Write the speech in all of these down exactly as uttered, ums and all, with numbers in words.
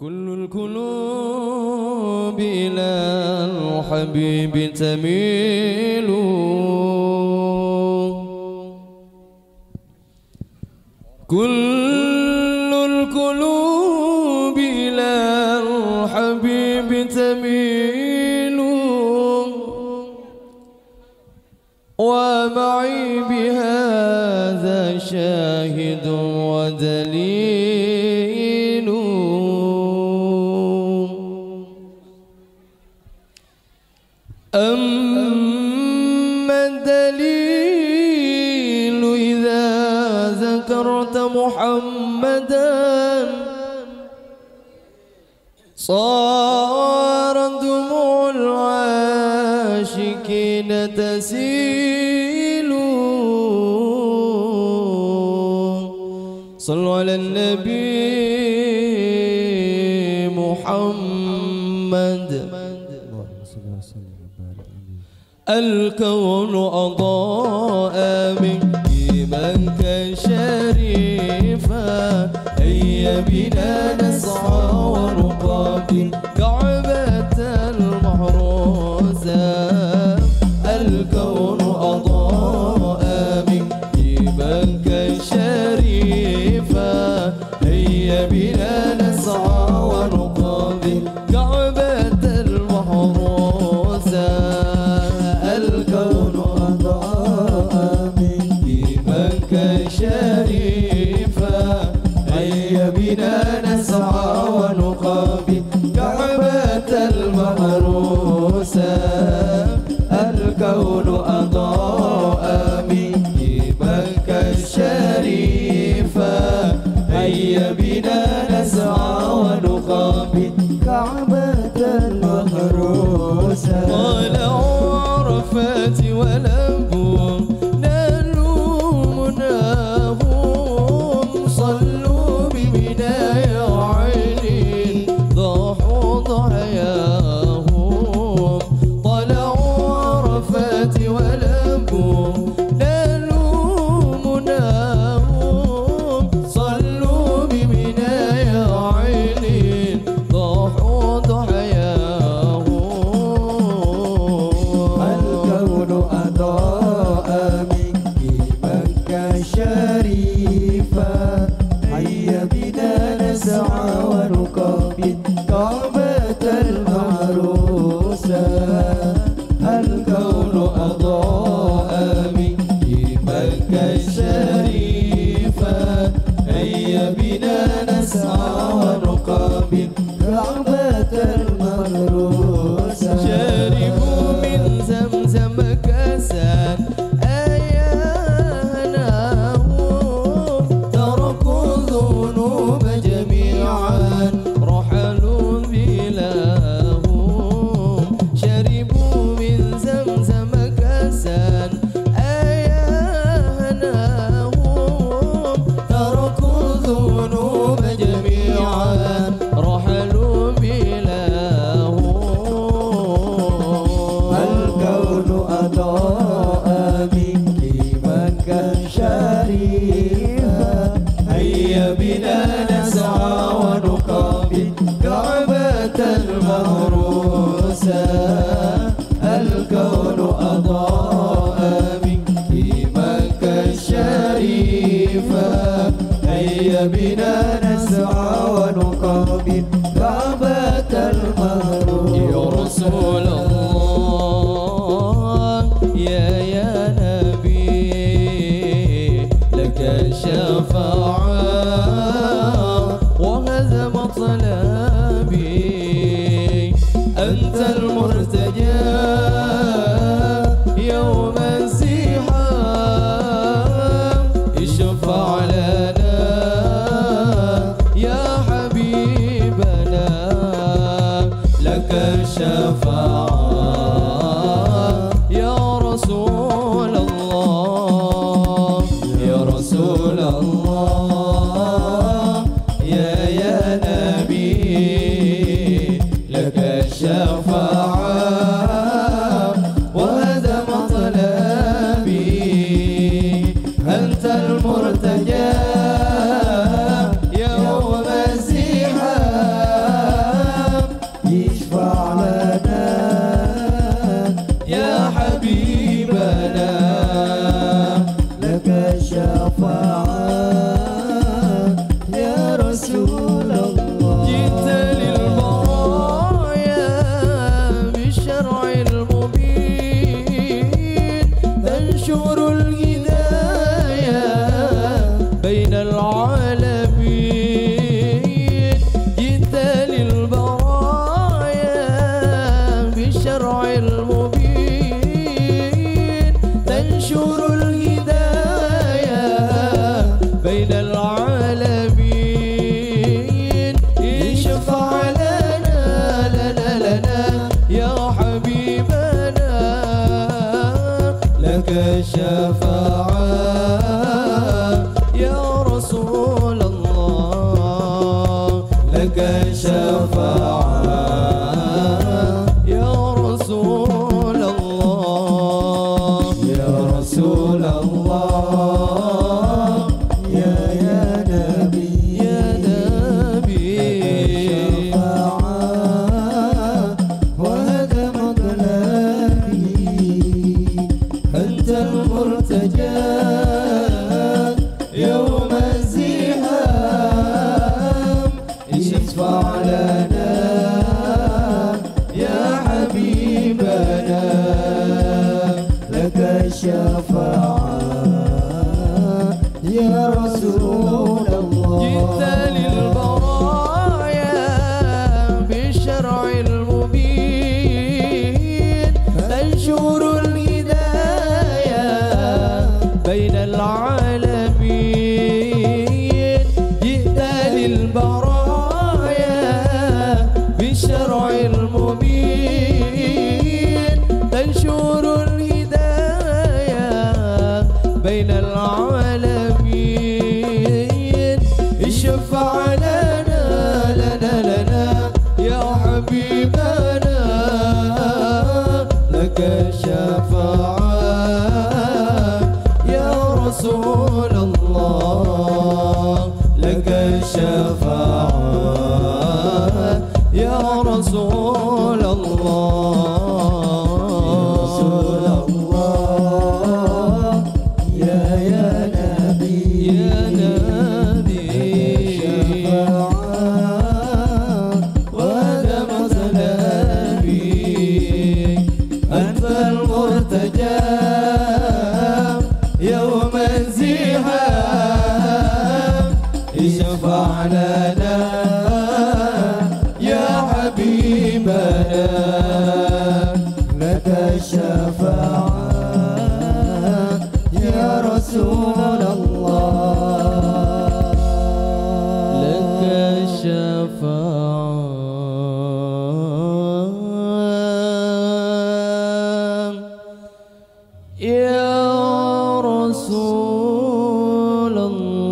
كل القلوب إلى الحبيب تميل. كل القلوب إلى الحبيب تميل. ومعي بهذا شاهد ودليل. أما الدليل إذا ذكرت محمدا صارت دموع العاشقين تسيل. صلوا على النبي محمد. اللهم صل وسلم وبارك عليه. الكون أضاء من قيمك شريفا. هيا بنا نسعى ونقابل كعبة المحروسة. الكون أضاء من قيمك شريفا. هيا بنا نسعى ونقابل كعبة المحروسة. الكون أضاء من قيمك شريفا. هيا بنا نسعى ونقابل كعبة المحروسة. الكون أضاء من قيمك شريفا. هيا بنا نسعى ونقابل كعبة المحروسة. طلعوا عرفات ولبوا نالوا مناهم. صلوا بمنى يا عيني ضحوا ضحاياهم. طلعوا عرفات ولبوا نالوا مناهم. صلوا بمنى يا عيني ضحوا ضحاياهم. الكون أضاء من قيمك شريفا. هيا بنا نسعى ونقابل كعبة المحروسة. الكون أضاء من قيمك شريفا. هيا بنا نسعى ونقابل كعبة المحروسة. شربوا من زمزم كأسا أيا هناهم. تركوا الذنوب جميعا رحلوا بلاهم. شربوا من زمزم كأسا أيا هناهم. تركوا الذنوب جميعا رحلوا بلاهم. الكون أضاء من قيمك شريفا. هيا بنا نسعى ونقابل كعبة المحروسة. الكون أضاء من قيمك شريفا. هيا بنا نسعى ونقابل كعبة المحروسة. يا رسول الله، يا، يا نبي، لك الشفاعة وهذا مطلبي. أنت المرتجى يوم الزحام، اشفع لنا يا حبيبنا، لك الشفاعة يا رسول الله، يا رسول الله. تنشر الهداية بين العالمين، جئت للبرايا بالشرع المبين، تنشر الهداية بين العالمين. اشفع لنا، لنا، لنا يا حبيبنا، لك الشفاعة يا رسول الله، لك الشفاعة يا رسول الله، يا رسول الله، يا، يا نبي، يا نبي. الشفاعة وهذا مطلبي، أنت المرتجى يوم الزحام، اشفع لنا يا حبيبنا، لك الشفاعة يا رسول الله. جئت للبرايا بالشرع المبين، تنشر الهداية بين العالمين. جئت للبرايا بالشرع المبين، تنشر الهداية بين العالمين. اشفع لنا، لنا، لنا يا حبيبنا، لك الشفاعة يا رسول الله، لك الشفاعة يا رسول الله، يا رسول الله، يا، يا نبي، يا نبي. الشفاعة وهذا مطلبي، أنت المرتجى يوم الزحام، اشفع لنا يا حبيبنا، لك الشفاعة يا رسول الله، لك الشفاعة يا رسول الله.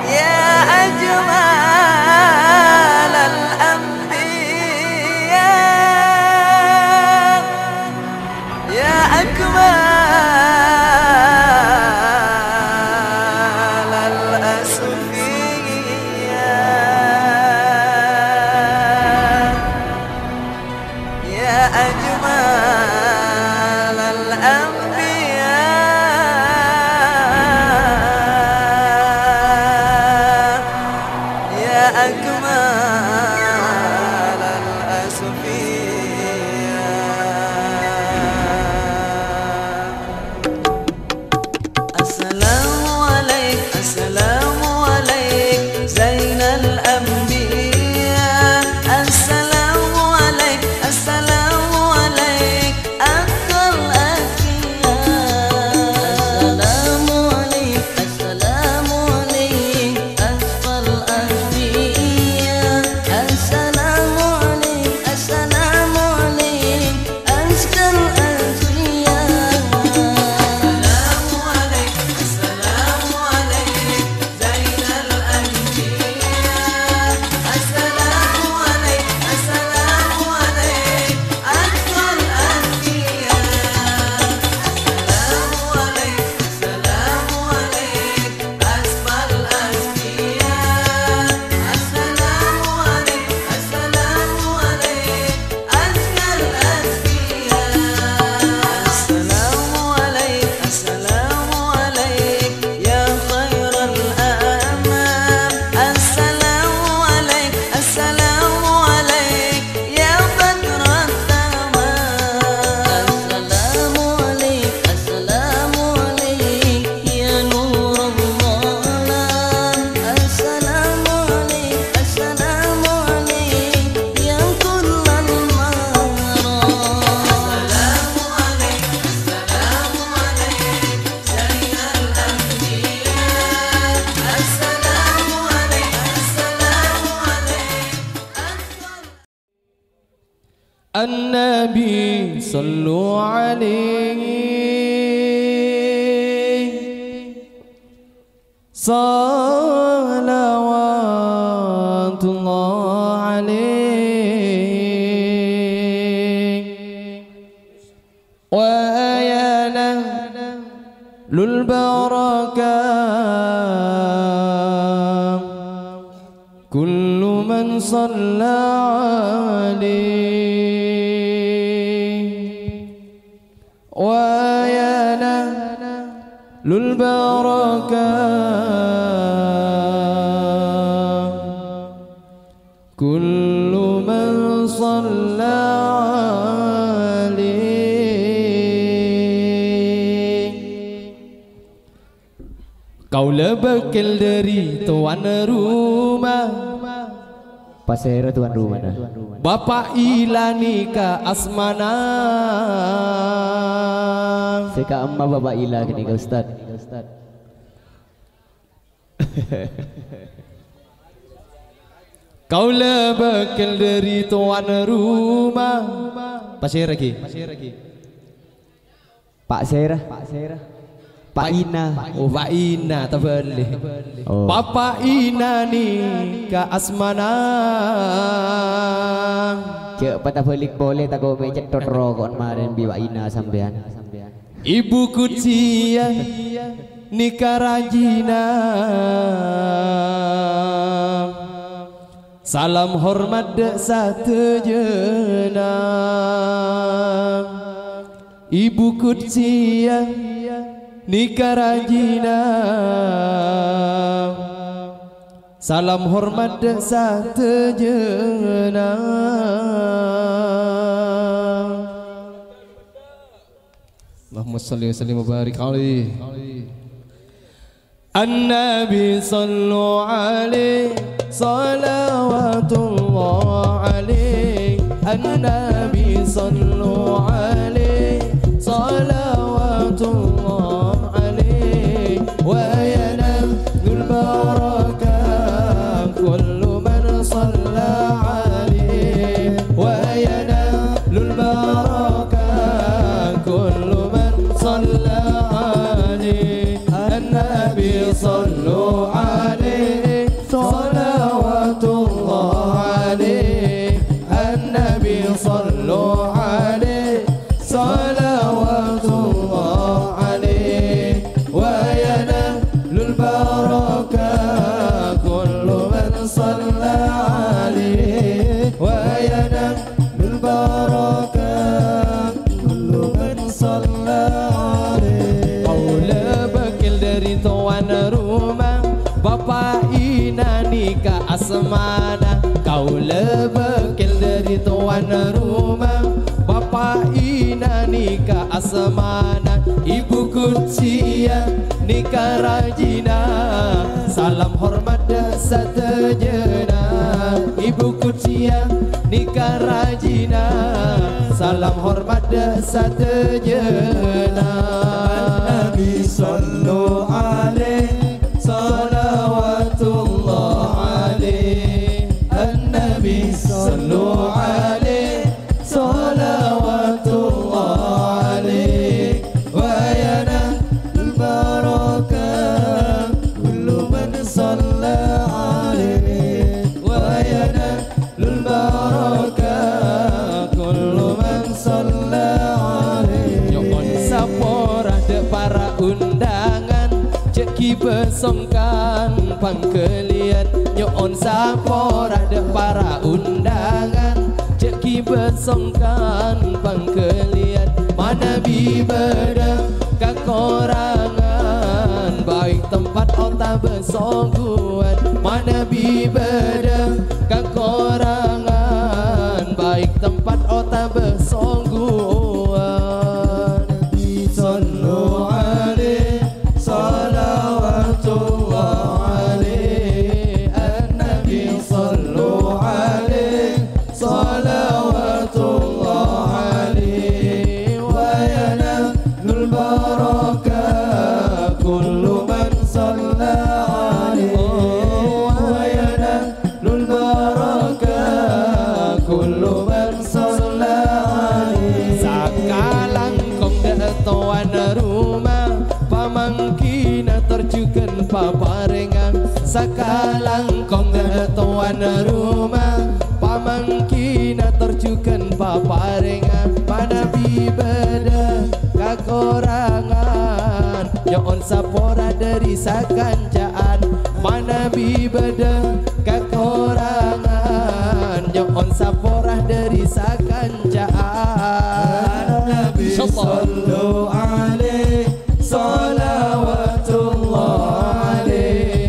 يا أجمل الأنبياء، يا أكمل الأصفياء، يا أجمل الأنبياء، يا أكمل الأصفياء. السلام عليك، السلام عليك، زين الأنبياء. السلام عليك، السلام عليك، أتقى الأتقياء. السلام عليك، السلام عليك، أتقى الأتقياء. النبي صلوا عليه صلوات الله عليه وآيانا للبركة كل من صلى عليه وآيانا للبركة كل من صلى عليه. Kaulâ bâkkèl dhâri towan roma. Pasèra towan romana? Bapa' Ila nèka asmana. Sè ka'emma Bapa' Ila ghânèka, Ustad. Kaulâ bâkkèl dhâri towan roma. Pasèra, ghi? Pa' sèra? Pa' Ina. Oh, Pa' Ina, tabâli'. Oh. Bapa' Ina nèka asmana. Jhâ' patabâli' polè, tako' mè' cèthot roko'na marèna bi' Pa' Ina sampèyan. Ibu Kudsiyah nèka rajina. Salam hormat dhâ' sadhâjâna. Ibu Kudsiyah nèka rajina. Salam hormat dhâ' sadhâjâna. Allahumma shalli wa sallim wa barik alaihi. النبي صلوا عليه صلوات الله عليه. النبي صلوا عليه صلوات الله عليه. وينال البركة كل من صلى عليه. وينال البركة كل من صلى عليه. النبي صلوا عليه صلوات الله عليه. النبي صلوا عليه صلوات الله عليه. وينال البركة كل من صلى عليه. وينال البركة كل من صلى عليه. Kaulâ bâkkèl dhâri towan roma, Bapa' Ina nèka asmana. Kaulâ bâkkèl dhâri towan roma, Bapa' Ina nèka asmana. Ibu Kudsiyah nèka rajina. Salam hormat dhâ' sadhâjâna. Ibu Kudsiyah nèka rajina. Salam hormat dhâ' sadhâjâna. النبي صلوا عليه صلوات الله عليه. النبي صلوا عليه صلوات الله عليه. وينال البركة كل من صلى عليه. وينال البركة كل من صلى عليه. Nyo'on sapora dhâ' para undangan, jhâ' ghibâ songkan pangghâliyân. Nyo'on sapora dhâ' para undangan, jhâ' ghibâ songkan pangghâliyân. Manabi bâdâ kakorangan, baik tempat otabâ songguwân. Manabi bâdâ kakorangan, baik tempat otabâ songguwân. النبي صلوا عليه صلوات الله عليه. النبي صلوا عليه صلوات الله عليه. وينال البركة كل من صلى عليه. وينال Sakalangkong towan roma, pamangkina tor jugan paparengnga. Manabi bâdâ kakorangan, nyo'on sapora dhâri sakanca'an. Manabi bâdâ kakorangan, nyo'on sapora dhâri sakanca'an. Nabi sallu alaihi, salawatullah alaihi.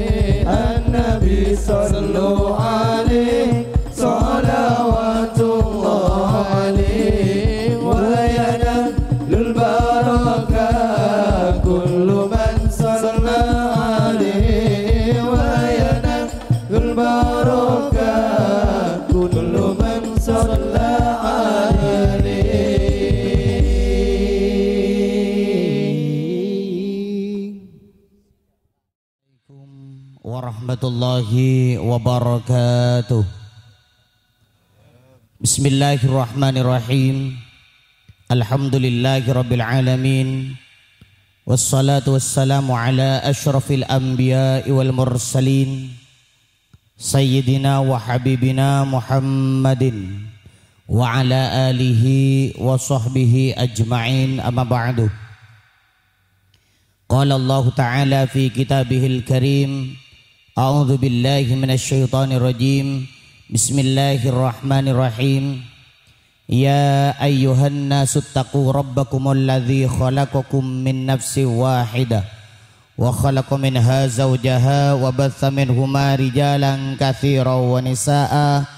An-Nabi sallu alaihi, salawatullah alaihi. Wa yanalul barakah kullu man salla alaihi. Wa yanalul barakah kullu man salla alaihi. Warahmatullahi wabarakatuh. Bismillahirrahmanirrahim. Alhamdulillahirabbil alamin. Wassalatu wassalamu ala asyrafil anbiya'i wal mursalin, sayyidina wa habibina Muhammadin wa ala alihi wa sahbihi ajma'in, amma ba'du. Qala Allahu ta'ala fi kitabihil karim, a'udzu billahi minasy syaithanir rajim. Bismillahirrahmanirrahim. Ya ayyuhan nasu taqu rabbakumul ladzi khalaqakum min nafsin wahidah, wa khalaqa minha zawjaha, wa batsa minhuma rijalan katsiran wa nisa'a,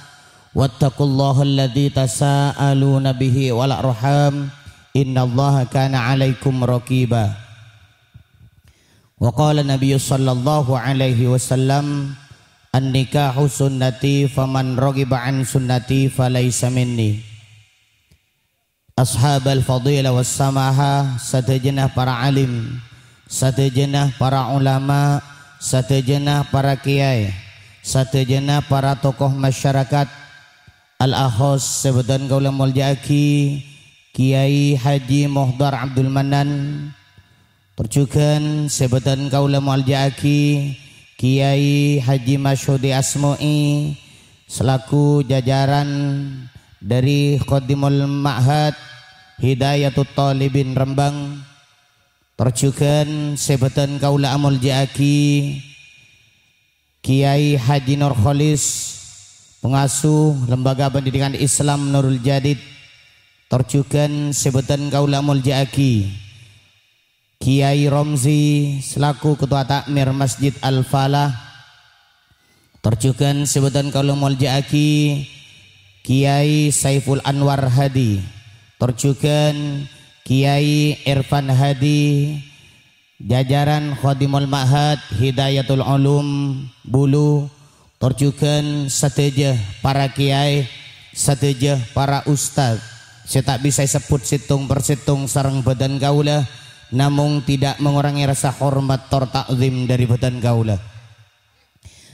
wattaqullaha alladzi tasaaluna bihi wal arham, innallaha kana 'alaikum raqiba. Wa qala Nabiyyu sallallahu alaihi wasallam, "An-nikahu sunnati, faman raghiba an sunnati falaisa minni." Ashabal fadilah was samaha, sadhâjâna para alim, sadhâjâna para ulama, sadhâjâna para kèyaè, sadhâjâna para tokoh masyarakat, al-akhos sè bâdhân kaulâ molja'aghi, Kiai Haji Muhdar Abdul Manan, Tor jhughân sè bâdhân kaulâ molja'aghi Kiai Haji Masyhudi Asmu'i selaku jajaran dari Khodimul Ma'had Hidayatut Thalibin Rembang. Tor jhughân sè bâdhân kaulâ amolja'aghi Kiai Haji Nur Kholis, pengasuh Lembaga Pendidikan Islam Nurul Jadid. Tor jhughân sè bâdhân kaulâ amolja'aghi Kiai Romzi selaku Ketua Takmir Masjid Al-Falah. Tor jhughân sè bâdhân kaulâ molja'aghi Kiai Saiful Anwar Hadi. Tor jhughân Kiai Irfan Hadi, jajaran Khodimul Ma'had Hidayatul Ulum Bulu, tor jhughân sadhâjâ para kiai, sadhâjâ para ustad sè ta' bisa èsebbhut sèttong per sèttong sareng bâdhân kaulâ, namong tidak mengurangi rasa hormat tor ta'zim dhâri bâdhân kaulâ.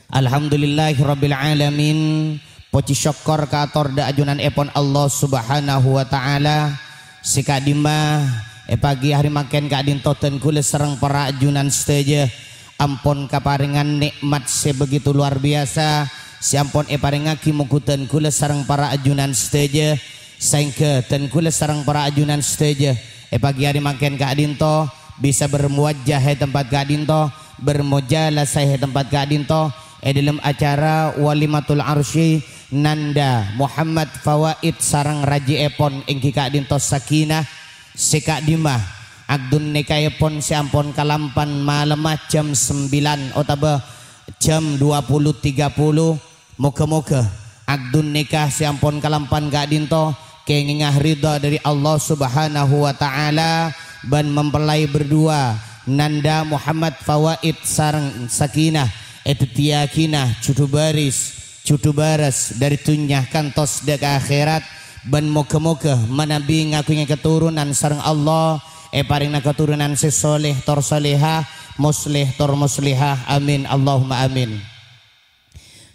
Alhamdulillahirabbil alamin. Pojhi sokkor kaator dhâ' ajunanèpon Allah Subhanahu wa Ta'ala, sè ka'dimma è pagi hari mangkèn ka'dinto dhân kaulâ sareng para ajunan sadhâjâ ampon kaparèngan nè'mat sè begitu luar biasa sè ampon èparèngaghi mongghu dhân kaulâ sareng para ajunan sadhâjâ, saèngghâ dhân kaulâ sareng para ajunan sadhâjâ è pagi hari mangkèn ka'dinto bisa bermuwajjah è tempat ka'dinto, bermujalasah è tempat ka'dinto, è dhâlem acara Walimatul Arsy Nanda Muhammad Fawaid sareng rajièpon èngghi ka'dinto Sakinah, sè ka'dimma akdun nikaèpon sè ampon kalampan malemma jam sembilan otabâ jam dua puluh tiga puluh. Moghâ-moghâ akdun nikah sè ampon kalampan ka'dinto kèngènga ridha dhâri Allah Subhanahu wa Ta'ala, bân mempelai berdua, Nanda Muhammad Fawaid sareng Sakinah, èdhâddhiyâghina jhudhu bâris, jhudhu bârâs dhâri dhunnya kantos dhâ' ka akhèrat, bân moghâ-moghâ manabi ngaghungè katoronan sareng Allah, èparèngana katoronan sè sholèh tor sholèhah, moslèh tor moslèhah. Amin, Allahumma amin.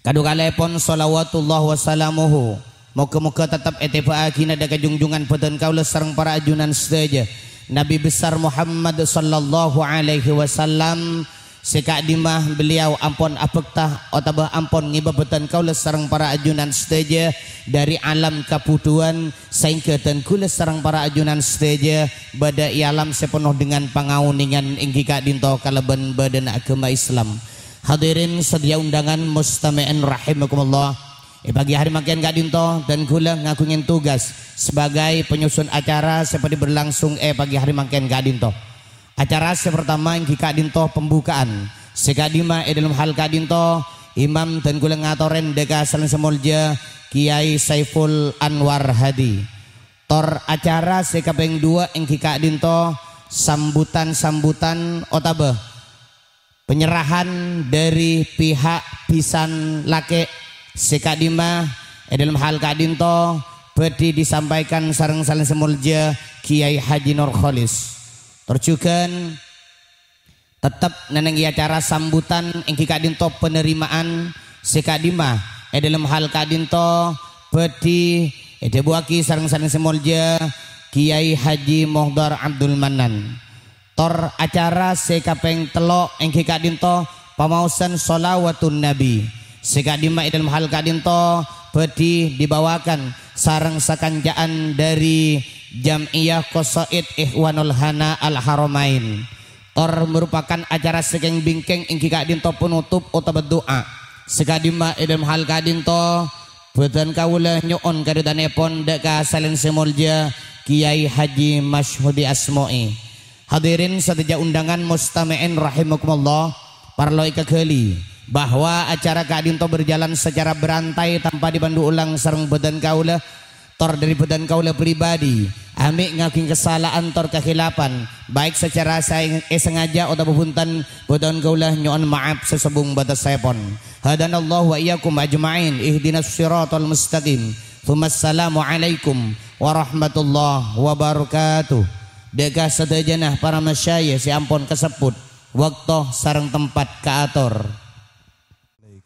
Kadhuwâ kalèpon shalawatullah wa salamuhu, moghâ-moghâ teptep ètèbâ'âghina dhâ' ka junjungan bhâdhân kaulâ sareng para ajunan sadhâjâ, Nabi Besar Muhammad sallallahu alaihi wasallam, sè ka'dimma beliau ampon abhâkta otabâ ampon ngèbâ bhâdhân kaulâ sareng para ajunan sadhâjâ dhâri alam kabhudhuwân, saèngghâ dhân kaulâ sareng para ajunan sadhâjâ bâdâ è alam sè penuh dengan pangaonèngan èngghi ka'dinto kalabân bhâdhânna aghâma Islam. Hadirin sadhâjâ undangan mustami'in rahimakumullah. È pagi hari mangkèn ka'dinto, dhân kaulâ ngaghungè tugas sebagai penyusun acara sè bhâdhi berlangsung è pagi hari mangkèn ka'dinto. Acara sè partama èngghi ka'dinto pembukaan. Sè ka'dimma è dhâlem hal ka'dinto, Imam dhân kaulâ ngatorè dhâ' ka salèn sè molja Kiai Saiful Anwar Hadi. Tor acara sè kapèng duwâ' èngghi ka'dinto sambutan-sambutan otabâ penyerahan dhâri pihak bhisan lakè' sè ka'dimma è dhâlem hal ka'dinto bhâdhi disampaikan sareng salèn sè molja Kiai Haji Nur Kholis. Tor jhughân tettep nèngghi acara sambutan èngghi ka'dinto penerimaan sè ka'dimma è dhâlem hal ka'dinto bhâdhi èdhâbuwâghi sareng salèn sè molja Kiai Haji Mohdar Abdul Mannan. Tor acara sè kapèng tello' èngghi ka'dinto pamaosan sholawatun Nabi. Sè ka'dimma è dhâlem hal ka'dinto bhâdhi dibawakan sareng sakanca'an dhâri Jam'iyah Qasaid Ikhwanul Hana Al Haramain. Tor merupakan acara sè kèng-bingkèng èngghi ka'dinto penutup otabâ du'a. Sè ka'dimma è dhâlem hal ka'dinto, bhâdhân kaulâ nyo'on karidhâanèpon dhâ' ka salèn sè molja Kiai Haji Masyhudi Asmo'i. Hadirin sadhâjâ undangan mustami'in rahimakumullah, parlo èkaghâli bahwa acara ka'dinto berjalan secara berantai tanpa dipandu ulang sareng bhâdhân kaulâ, tor dhâri bhâdhân kaulâ pribadi, amè' ngaghungè kasala'an tor kakhilafan, baik secara sa-, èsangajâ otabâ bhunten, bhâdhân kaulâ nyo'on ma'ap sè sobung bâtessèpon. Hadanallahu wa iyyakum ajma'in, ihdinas siratal mustaqim. Tsummassalamu alaikum warahmatullahi wabarakatuh. Dhâ' ka sadhâjâna para masyayikh sè ampon kasebbhut, bâkto sareng tempat kaator.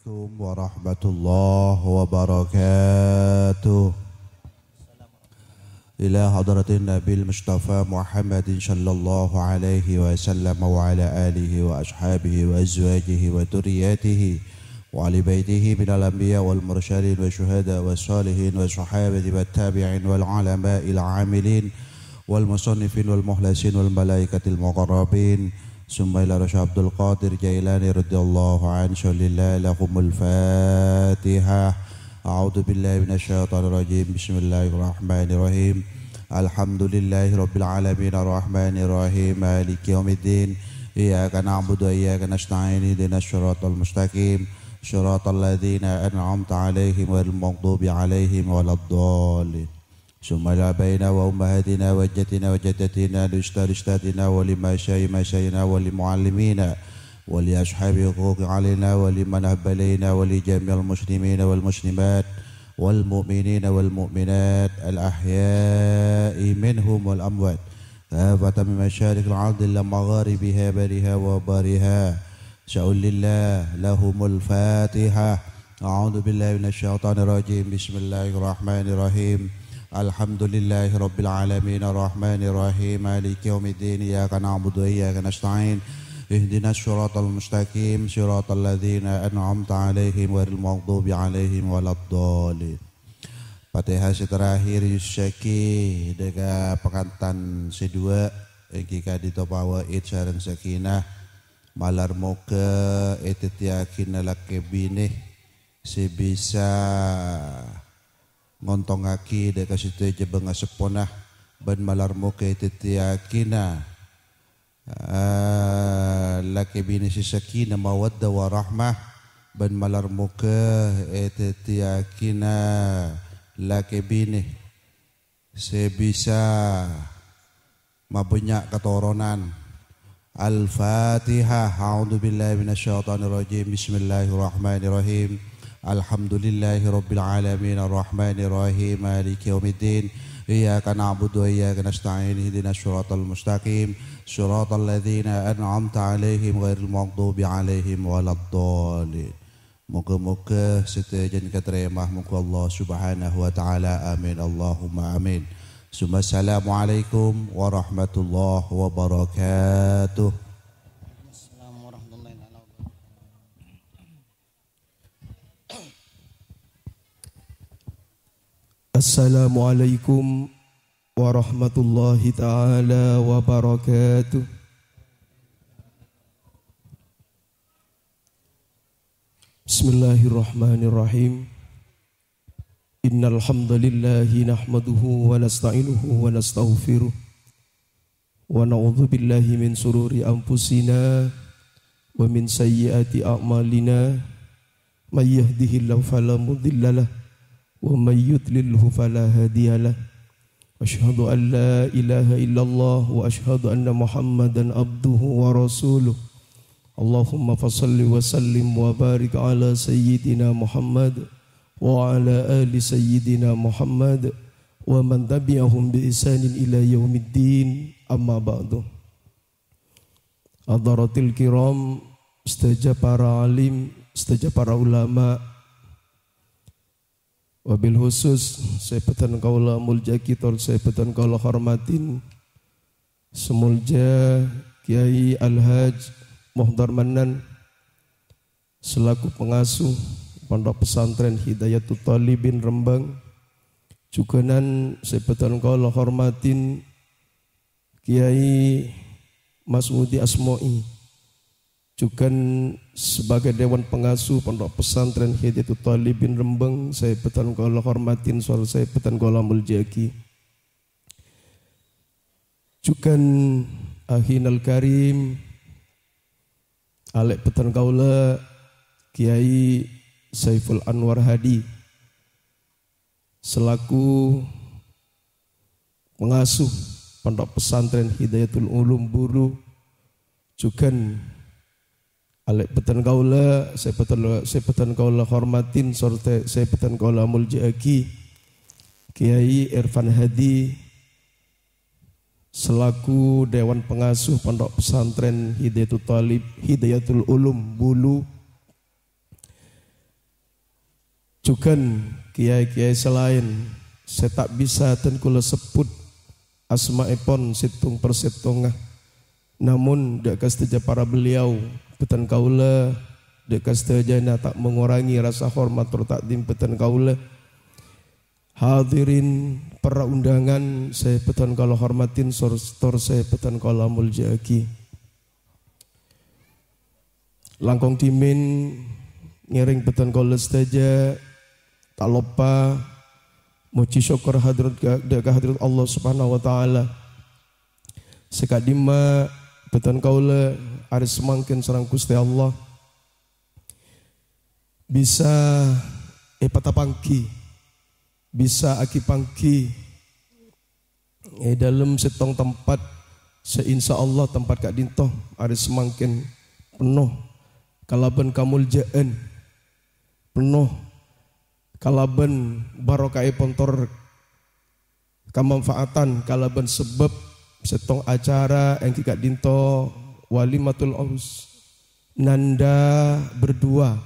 Assalamualaikum warahmatullahi wabarakatuh. Ila hadratin Nabil Mustafa Muhammadin sallallahu alaihi wasallam wa ala alihi wa ashabihi wa azwajihi wa dzurriyyatihi wa ahli baitihi minal anbiya wal mursalin wa syuhada wa shalihin wa sahabati wa tabi'in wal ulama'il amilin wal musannifin wal muhlasin wal malaikatil muqarrabin. Summa ila Rasul Abdul Qadir Jailani radhiyallahu anhu. Sholli lahumul Fatihah. A'udzu billahi minasy syaithanir rajim. Bismillahirrahmanirrahim. Alhamdulillahi rabbil alamin, arrahmanir rahim, maliki yaumiddin. Iyyaka na'budu wa iyyaka nasta'in. Ihdinas siratal mustaqim. Siratal ladzina an'amta 'alaihim ghairil maghdubi 'alaihim waladdallin. Summa ila abaina wa ummahatina wa jaddatina wa jaddatina, li ustadz ustadzina wa li masyayikh masyayikhina wa li muallimina wa li ashabi huquqi alaina wa li man habba ilaina wa li jami'il muslimina wal muslimat wal mu'minina wal mu'minat al ahya'i minhum wal amwat, kafatan min masyariqil ardi ila magharibiha barriha wa bahriha. Sholli lahumul Fatihah. A'udzu billahi minasy syaithanir rajim. Bismillahirrahmanirrahim. Alhamdulillahi rabbil alamin, arrahmanir rahim, maliki yaumiddin. Iyyaka na'budu wa iyyaka nasta'in. Ihdinas siratal mustaqim, siratal ladzina an'amta 'alaihim ghairil maghdubi 'alaihim waladdallin. Fatihah sè terakhir èyussèaghi dhâ' ka pangantan sè duwâ', èngghi ka'dinto Pak Waid sareng Sakinah. Malar moghâ èdhâddhiyâghina lakè binè sè bisa ngontongngaghi dhâ' ka sadhâjâ bângaseppona, bân malar moghâ èdhâddhiyâghina, eh, lakè binè sè sakinah mawaddah warahmah, bân malar moghâ èdhâddhiyâghina lakè binè sè bisa mabânnya' katoronan. Al-Fatihah. A'udzu billahi minasy syaithanir rajim. Bismillahirrahmanirrahim. Alhamdulillahi rabbil alamin, arrahmanir rahim, maliki yaumiddin. Iyyaka na'budu wa iyyaka nasta'in. Ihdinas siratal mustaqim. Siratal ladzina an'amta 'alaihim ghairil maghdubi 'alaihim waladdallin. Moghâ-moghâ sadhâjâna katarèma mongghu Allah Subhanahu wa Ta'ala. Amin, Allahumma amin. Summa assalamualaikum warahmatullahi wabarakatuh. Assalamualaikum warahmatullahi wabarakatuh. Assalamualaikum warahmatullahi taala wabarakatuh. Bismillahirrahmanirrahim. Innal hamdalillahi nahmaduhu wa nasta'inuhu wa nastaghfiruh. Wa na'udzubillahi min syururi anfusina wa min sayyiati a'malina. May yahdihillahu fala mudhillalah, wa may yudlilhu fala hadiyalah. Asyhadu an la ilaha illallah wa asyhadu anna Muhammadan abduhu wa rasuluh. Allahumma fasalli wa sallim wa barik ala sayyidina Muhammad wa ala ali sayyidina Muhammad wa man tabi'ahum bi ihsanin ila yaumiddin, amma ba'du. Hadharatil kiram, sadhâjâ para alim, sadhâjâ para ulama, wabil khusus sè bhâdhân kaulâ molja'aghi tor sè bhâdhân kaulâ hormadhi, sè molja Kiai Al-Hajj Muhdhar Mannan, selaku pengasuh Pondok Pesantren Hidayatut Thalibin Rembang, jhughân sè bhâdhân kaulâ hormadhi Kiai Mas'udi Asmo'i, jhughân sebagai Dewan Pengasuh Pondok Pesantren Hidayatut Thalibin Rembang, sè bhâdhân kaulâ hormadhi tor sè bhâdhân kaulâ molja'aghi. Jhughân akhinal karim, alè' bhâdhân kaulâ Kiai Saiful Anwar Hadi, selaku pengasuh Pondok Pesantren Hidayatul Ulum Bulu, jhughân alè' bhâdhân kaulâ, sè bhâdhân, sè bhâdhân kaulâ hormadhi, tor sè bhâdhân kaulâ molja'aghi, Kiai Irfan Hadi, selaku Dewan Pengasuh Pondok Pesantren Hidayatut Thalib, Hidayatul Ulum Bulu, jhughân kiai-kiai sè laèn sè ta' bisa dân kaulâ sebbhut asmaèpon sèttong per sèttongnga. Namong, dâ' ka sadhâjâ para beliau, bhâdhân kaulâ, dâ' ka sadhâjâna ta' mangorangè rasa hormat tor ta'dhim bhâdhân kaulâ. Hadirin para undangan sè bhâdhân kaulâ hormadhi, sor-, tor sè bhâdhân kaulâ molja'aghi. Langkong dhimèn ngèrèng bhâdhân kaulâ sadhâjâ ta' loppa mojhi sokkor hadrat ka, dâ' ka hadrat Allah Subhanahu wa Ta'ala. Sè ka'dimma bhâdhân kaulâ arè samangkèn sareng Ghustè Allah bisa èpatapangghi, bisa agipangghi è dâlem sèttong tempat sè insyaallah tempat ka'dinto arè samangkèn penno kalabân kamolja'an, penno kalabân barokahèpon tor kamanfaatan kalabân sabâb sèttong acara èngghi ka'dinto walimatul urs, nanda berdua,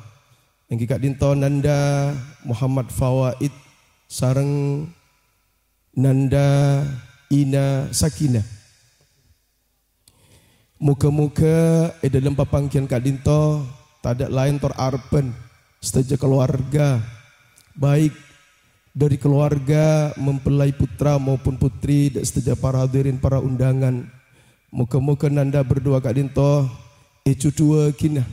èngghi ka'dinto nanda Muhammad Fawaid sareng nanda Ina Sakinah. Moghâ-moghâ è dâlem papangghiyân ka'dinto tadâ' laèn tor arebbhân sadhâjâ kalowarga, baik dâri kalowarga mempelai putra maupun putri, dâ' sadhâjâ para hadirin, para undangan. Moghâ-moghâ nanda berdua ka'dinto èjhudhuwâghina,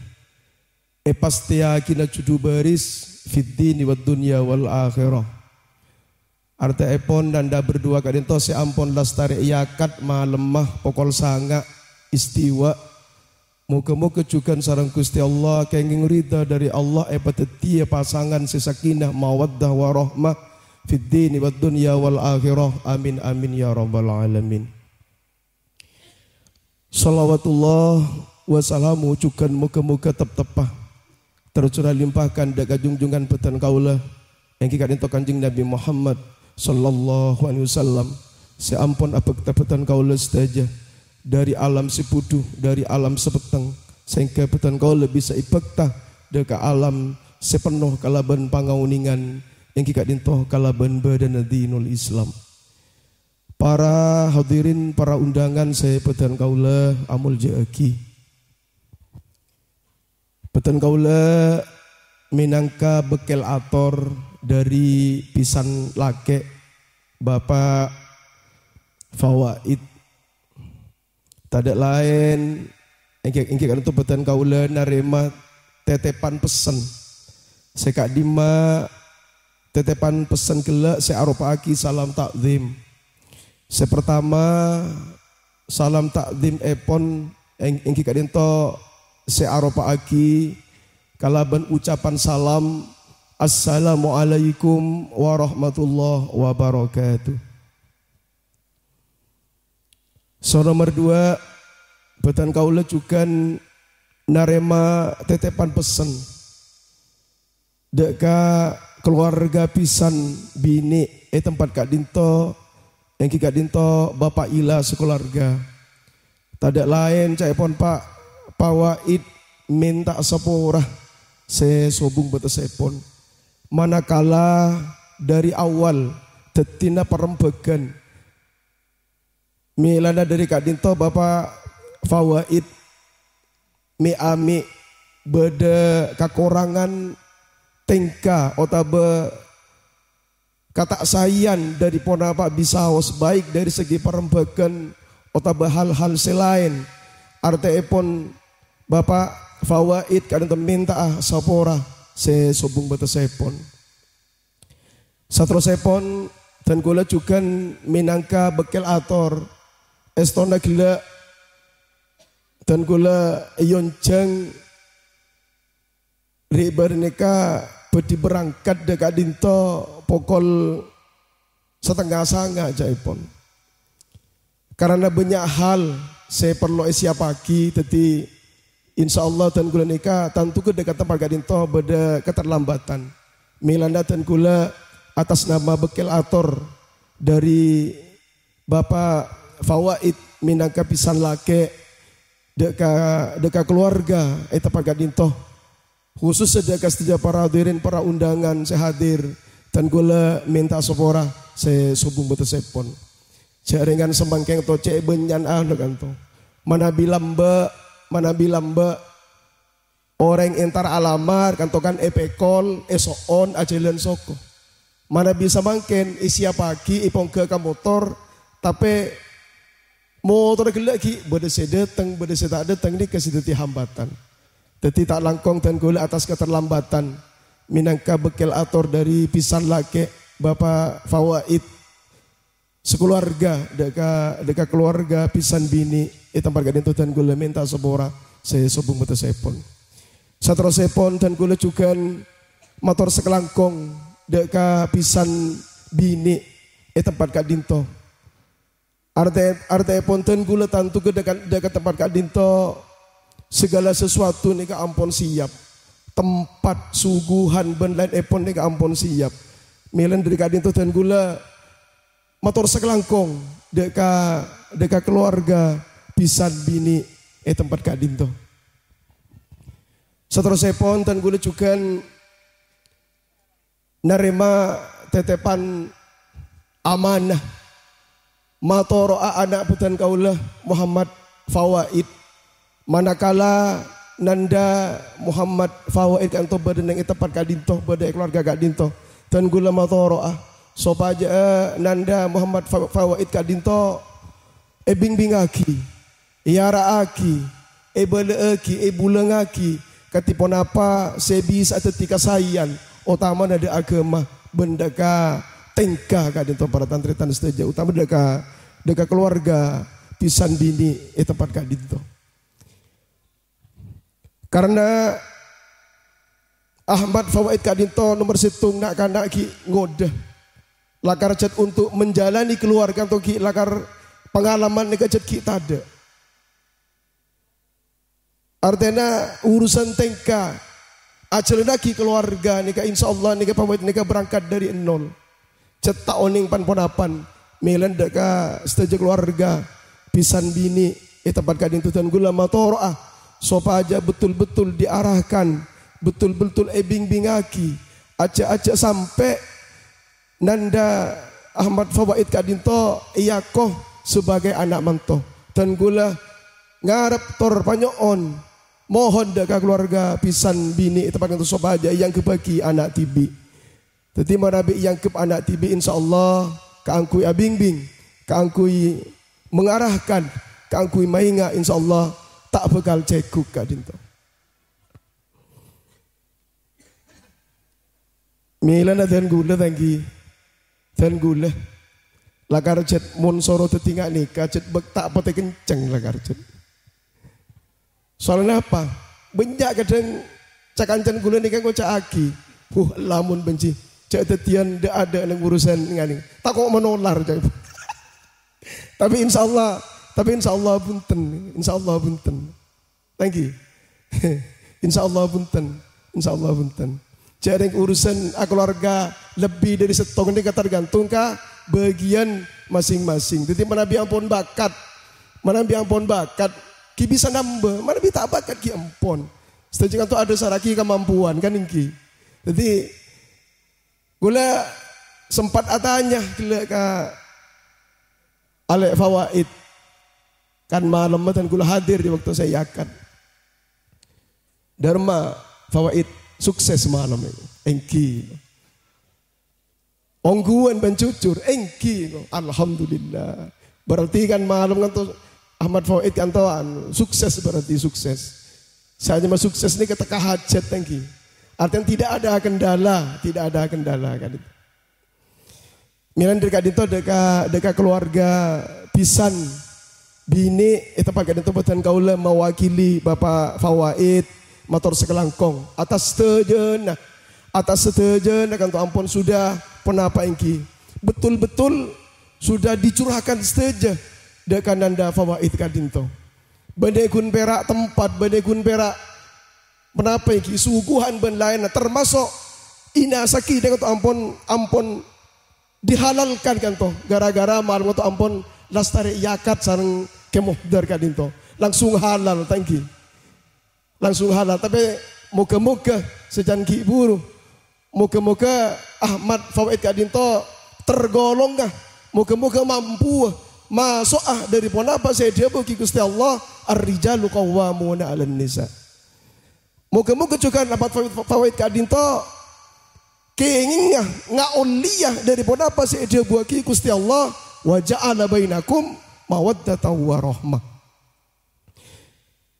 èpastèyaghinâ jhudhu bâris fid dini wad dunya wal akhirah. Artèèpon nanda berdua ka'dinto sè ampon lastarè èakad malemma pokol sanga' istiwa. Moghâ-moghâ jhughân sareng Ghustè Allah kèngèng ridha dâri Allah èpadhâddhiyâ pasangan sè sakinah mawaddah warahmah fid dini wad dunya wal akhirah. Amin, amin, ya rabbal alamin. Shalawatullah wa salamu jhughân moghâ-moghâ tep-teppa tercurah limpahkan dâ' ka junjungan bhâdhân kaulâ, èngghi ka'dinto Kanjeng Nabi Muhammad sallallahu alaihi wasallam, sè ampon abhâkta bhâdhân kaulâ sadhâjâ dâri alam sè bhudhu, dâri alam sè petteng, sehingga bhâdhân kaulâ bisa èbhâkta dâ' ka alam sè penno kalabân pangaonèngan, èngghi ka'dinto kalabân bâdâna dinul Islam. Para hadirin, para undangan sè bhâdhân kaulâ amolja'aghi. Bhâdhân kaulâ mènangka bâkkèl ator dhâri bhisan lakè' Bapa' Fawaid. Tadâ' laèn, èngghi, èngghi ka'dinto bhâdhân kaulâ narèma tètèpan pessen. Sè ka'dimma tètèpan pessen ghellâ' sè aropa'aghi salam ta'zim. Sè partama, salam ta'zimèpon èng-, èngghi ka'dinto sè aropa'aghi kalabân ucapan salam, "Assalamualaikum warahmatullahi wabarakatuh." Sè nomer duwâ', bhâdhân kaulâ jhughân narèma tètèpan pessen dâ' ka kalowarga bhisan binè' è tempat ka'dinto, èngghi ka'dinto Bapa' Ila sakalowarga. Tadâ' laèn ca'èpon Pa', Fawaid mènta sapora sè sobung bâtessèpon. Manakala dhâri awal dhâddhina parembhâghân, mèlana dhâri ka'dinto Bapa' Fawaid mè'-amè' bâdâ kakorangan tèngka otabâ kata'saèyan dhâri ponapa bisaos, baik dhâri segi parembhâghân otabâ hal-hal sè laèn. Artèèpon Bapa' Fawaid ka'dinto mènta'a sapora sè sobung bâtessèpon. Saterrossèpon, dân kaulâ jhughân mènangka bâkkèl ator. Èstona ghellâ' dân kaulâ èyonjhâng rè' bârnèka bhâdhi berangkat dâ' ka'dinto pokol satengnga sanga ca'èpon. Karana bânnya' hal sè parlo èsiyappaghi, dhâddhi, insyaallah, dân kaulâ nèka tanto ghâ' dâ' ka tempat ka'dinto bâdâ katerlambatan. Mèlana dân kaulâ atas nama bâkkèl ator dhâri Bapa' Fawaid mènangka bhisan lakè' dâ' ka, dâ' ka kalowarga è tempat ka'dinto. Khusus sè dâ' ka sadhâjâ para hadirin, para undangan sè hadir, dân kaulâ mènta sapora sè sobung bâtessèpon. Jhâ' rèngan samangkèn to cè' bânnya'an anu kanto. Manabi lambâ', manabi lambâ', orèng entar alamar kanto kan èpèkol, èso'on, ajhâlân soko. Manabi samangkèn èsiyappaghi, èpongghâ ka motor, tapè motorra ghellâ' ghi' bâdâ sè dâteng, bâdâ sè ta' dâteng, nèka sè dhâddhi hambatan. Dhâddhi ta' langkong dân kaulâ atas katerlambatan mènangka bâkkèl ator dhâri bhisan lakè' Bapa' Fawaid sakalowarga, dâ' ka, dâ' ka kalowarga bhisan binè' è tempat ka'dinto dân kaulâ mènta sapora sè sobung bâtessèpon. Saterrossèpon dân kaulâ jhughân mator sakalangkong dâ' ka bhisan binè' è tempat ka'dinto. Artè-, artèèpon dân kaulâ tanto ghâ' dâ' ka, dâ' ka tempat ka'dinto, saghâlâ sasuatu nèka ampon siap. Tempat, suguhan, bân laènèpon nèka ampon siap. Mèlana dhâri ka'dinto dân kaulâ mator sakalangkong dâ' ka, dâ' ka kalowarga bhisan binè' è tempat ka'dinto. Saterrossèpon, dân kaulâ jhughân narèma tètèpan amanah matoro'a ana' bhâdhân kaulâ, Muhammad Fawaid. Manakala nanda Muhammad Fawaid ka'dinto bâdâ neng è tempat ka'dinto, bâdâ è kalowarga ka'dinto, dân kaulâ matoro'a sopajâ nanda Muhammad Fa-, Fawaid ka'dinto èbingbingngaghi, èara'aghi, èbâlâ'âghi, èbulângngaghi, kadhi ponapa sè bisa'a dhâddhi kasaèyan, otamana dâ' aghâma, bân dâ' ka tèngka ka'dinto para tan-tarètan sadhâjâ, otama dâ' ka, dâ' ka kalowarga bhisan binè' è tempat ka'dinto. Karana Ahmad Fawaid ka'dinto nomer sèttong na'-kana' ghi' ngodâ. Lakar jhât untuk menjalani keluarga to ghi' lakar pangalaman nèka jhât ghi' tadâ'. Artèna urusan tèngka, ajhâlannaghi kalowarga nèka, insyaallah nèka Fawaid nèka berangkat dhâri nol. Jhât ta' onèng pan-ponapan, mèlana dâ' ka sadhâjâ kalowarga, bhisan binè' è tempat ka'dinto dân kaulâ matoro'a, sopajâ betul-betul diarahkan, betul-betul èbingbingngaghi, ajhâ'-ajhâ' sampè' nanda Ahmad Fawaid ka'dinto èako sebagai ana' manto. Dân kaulâ ngarep tor panyo'on Mohon dâ' ka kalowarga bhisan binè' è tempat ka'dinto sopajâ èangghep ana' dhibi'. Dhâddhi manabi èangghep ana' dhibi', insyaallah kaangghuy abingbing, kaangghuy mengarahkan, kaangghuy maènga', insyaallah ta' bhâkal cèghuk ka'dinto. Mèlana dân ghulâ, ta' ènggi. Dân ghulâ. Lakar jhât mon soro dhâddhi nga' nèka, jhât bâk ta' patè kencèng lakar jhât. Soalnya apa? Bânnya' kadhâng ca-kancana ghulâ nèka ngoca'aghi, "Huh, lamon bânjhi, jhâ' dhâddhiyân dâ'-adâ' neng urusan ngani. Tako' manolar," ca'èpon. Tapi insyaallah, tapi insyaallah bhunten, insyaallah bhunten. Ta' ènggi. Insyaallah bhunten. Insyaallah bhunten. Jhâ' rèng urusan akalowarga lebbi dâri sèttong nèka tergantung ka bâgiyân masing-masing. Dhâddhi manabi ampon bakat, manabi ampon bakat, ghi' bisa nambâ, manabi ta' bakat ghi' ampon. Sadhâjâ ka'dinto adhâsarraghi kamampuan, kan ènggi. Dhâddhi, ghulâ sempat atanya ghellâ' ka Alè' Fawaid. Kan malemma dân ghulâ hadir è bâkto sè èakad. "Dârma Fawaid sukses malem ini." "Ènggi." "Ongghuwân bân jujur?" "Ènggi." "Alhamdulillah. Berarti kan malem ka'dinto Ahmad Fawaid ka'dinto anu, sukses, berarti sukses." Sè anyama sukses nèka teka hajhât, ta' ènggi. Artinya tidak ada kendala, tidak ada kendala kan. Mèlana dâri ka'dinto dâ' ka, dâ' ka kalowarga bhisan binè' è tempat ka'dinto bhâdhân kaulâ mawakili Bapa' Fawaid mator sakalangkong atas sadhâjâna, atas sadhâjâna ka'dinto ampon sudah ponapa ènggi. Betul-betul sudah dicurahkan sadhâjâ dâ' ka Nanda Fawaid ka'dinto. Bânnè ghun pèra' tempat, bânnè ghun pèra' ponapa ènggi, suguhan bân laènna, termasuk inasaki dâ' ka'dinto ampon, ampon dihalalkan ka'dinto, gara-gara malem ka'dinto ampon lastarè èakad sareng Kè Muhdar ka'dinto. Langsung halal, ta' ènggi. Langsung halal. Tapè moghâ-moghâ sè can ghi' buru. Moghâ-moghâ Ahmad Fawaid ka'dinto tergolonga. Moghâ-moghâ mampuwâ maso'a dâri ponapa sè èdhâbuwaghi Ghustè Allah, "Ar-rijalu qawwamuna 'alan nisa." Moghâ-moghâ jhughân Ahmad Fawaid, Fawaid ka'dinto kèngèngnga ngaollèya dâri ponapa sè èdhâbuwaghi Ghustè Allah, "Wa ja'ala bainakum mawaddatan wa rahmah."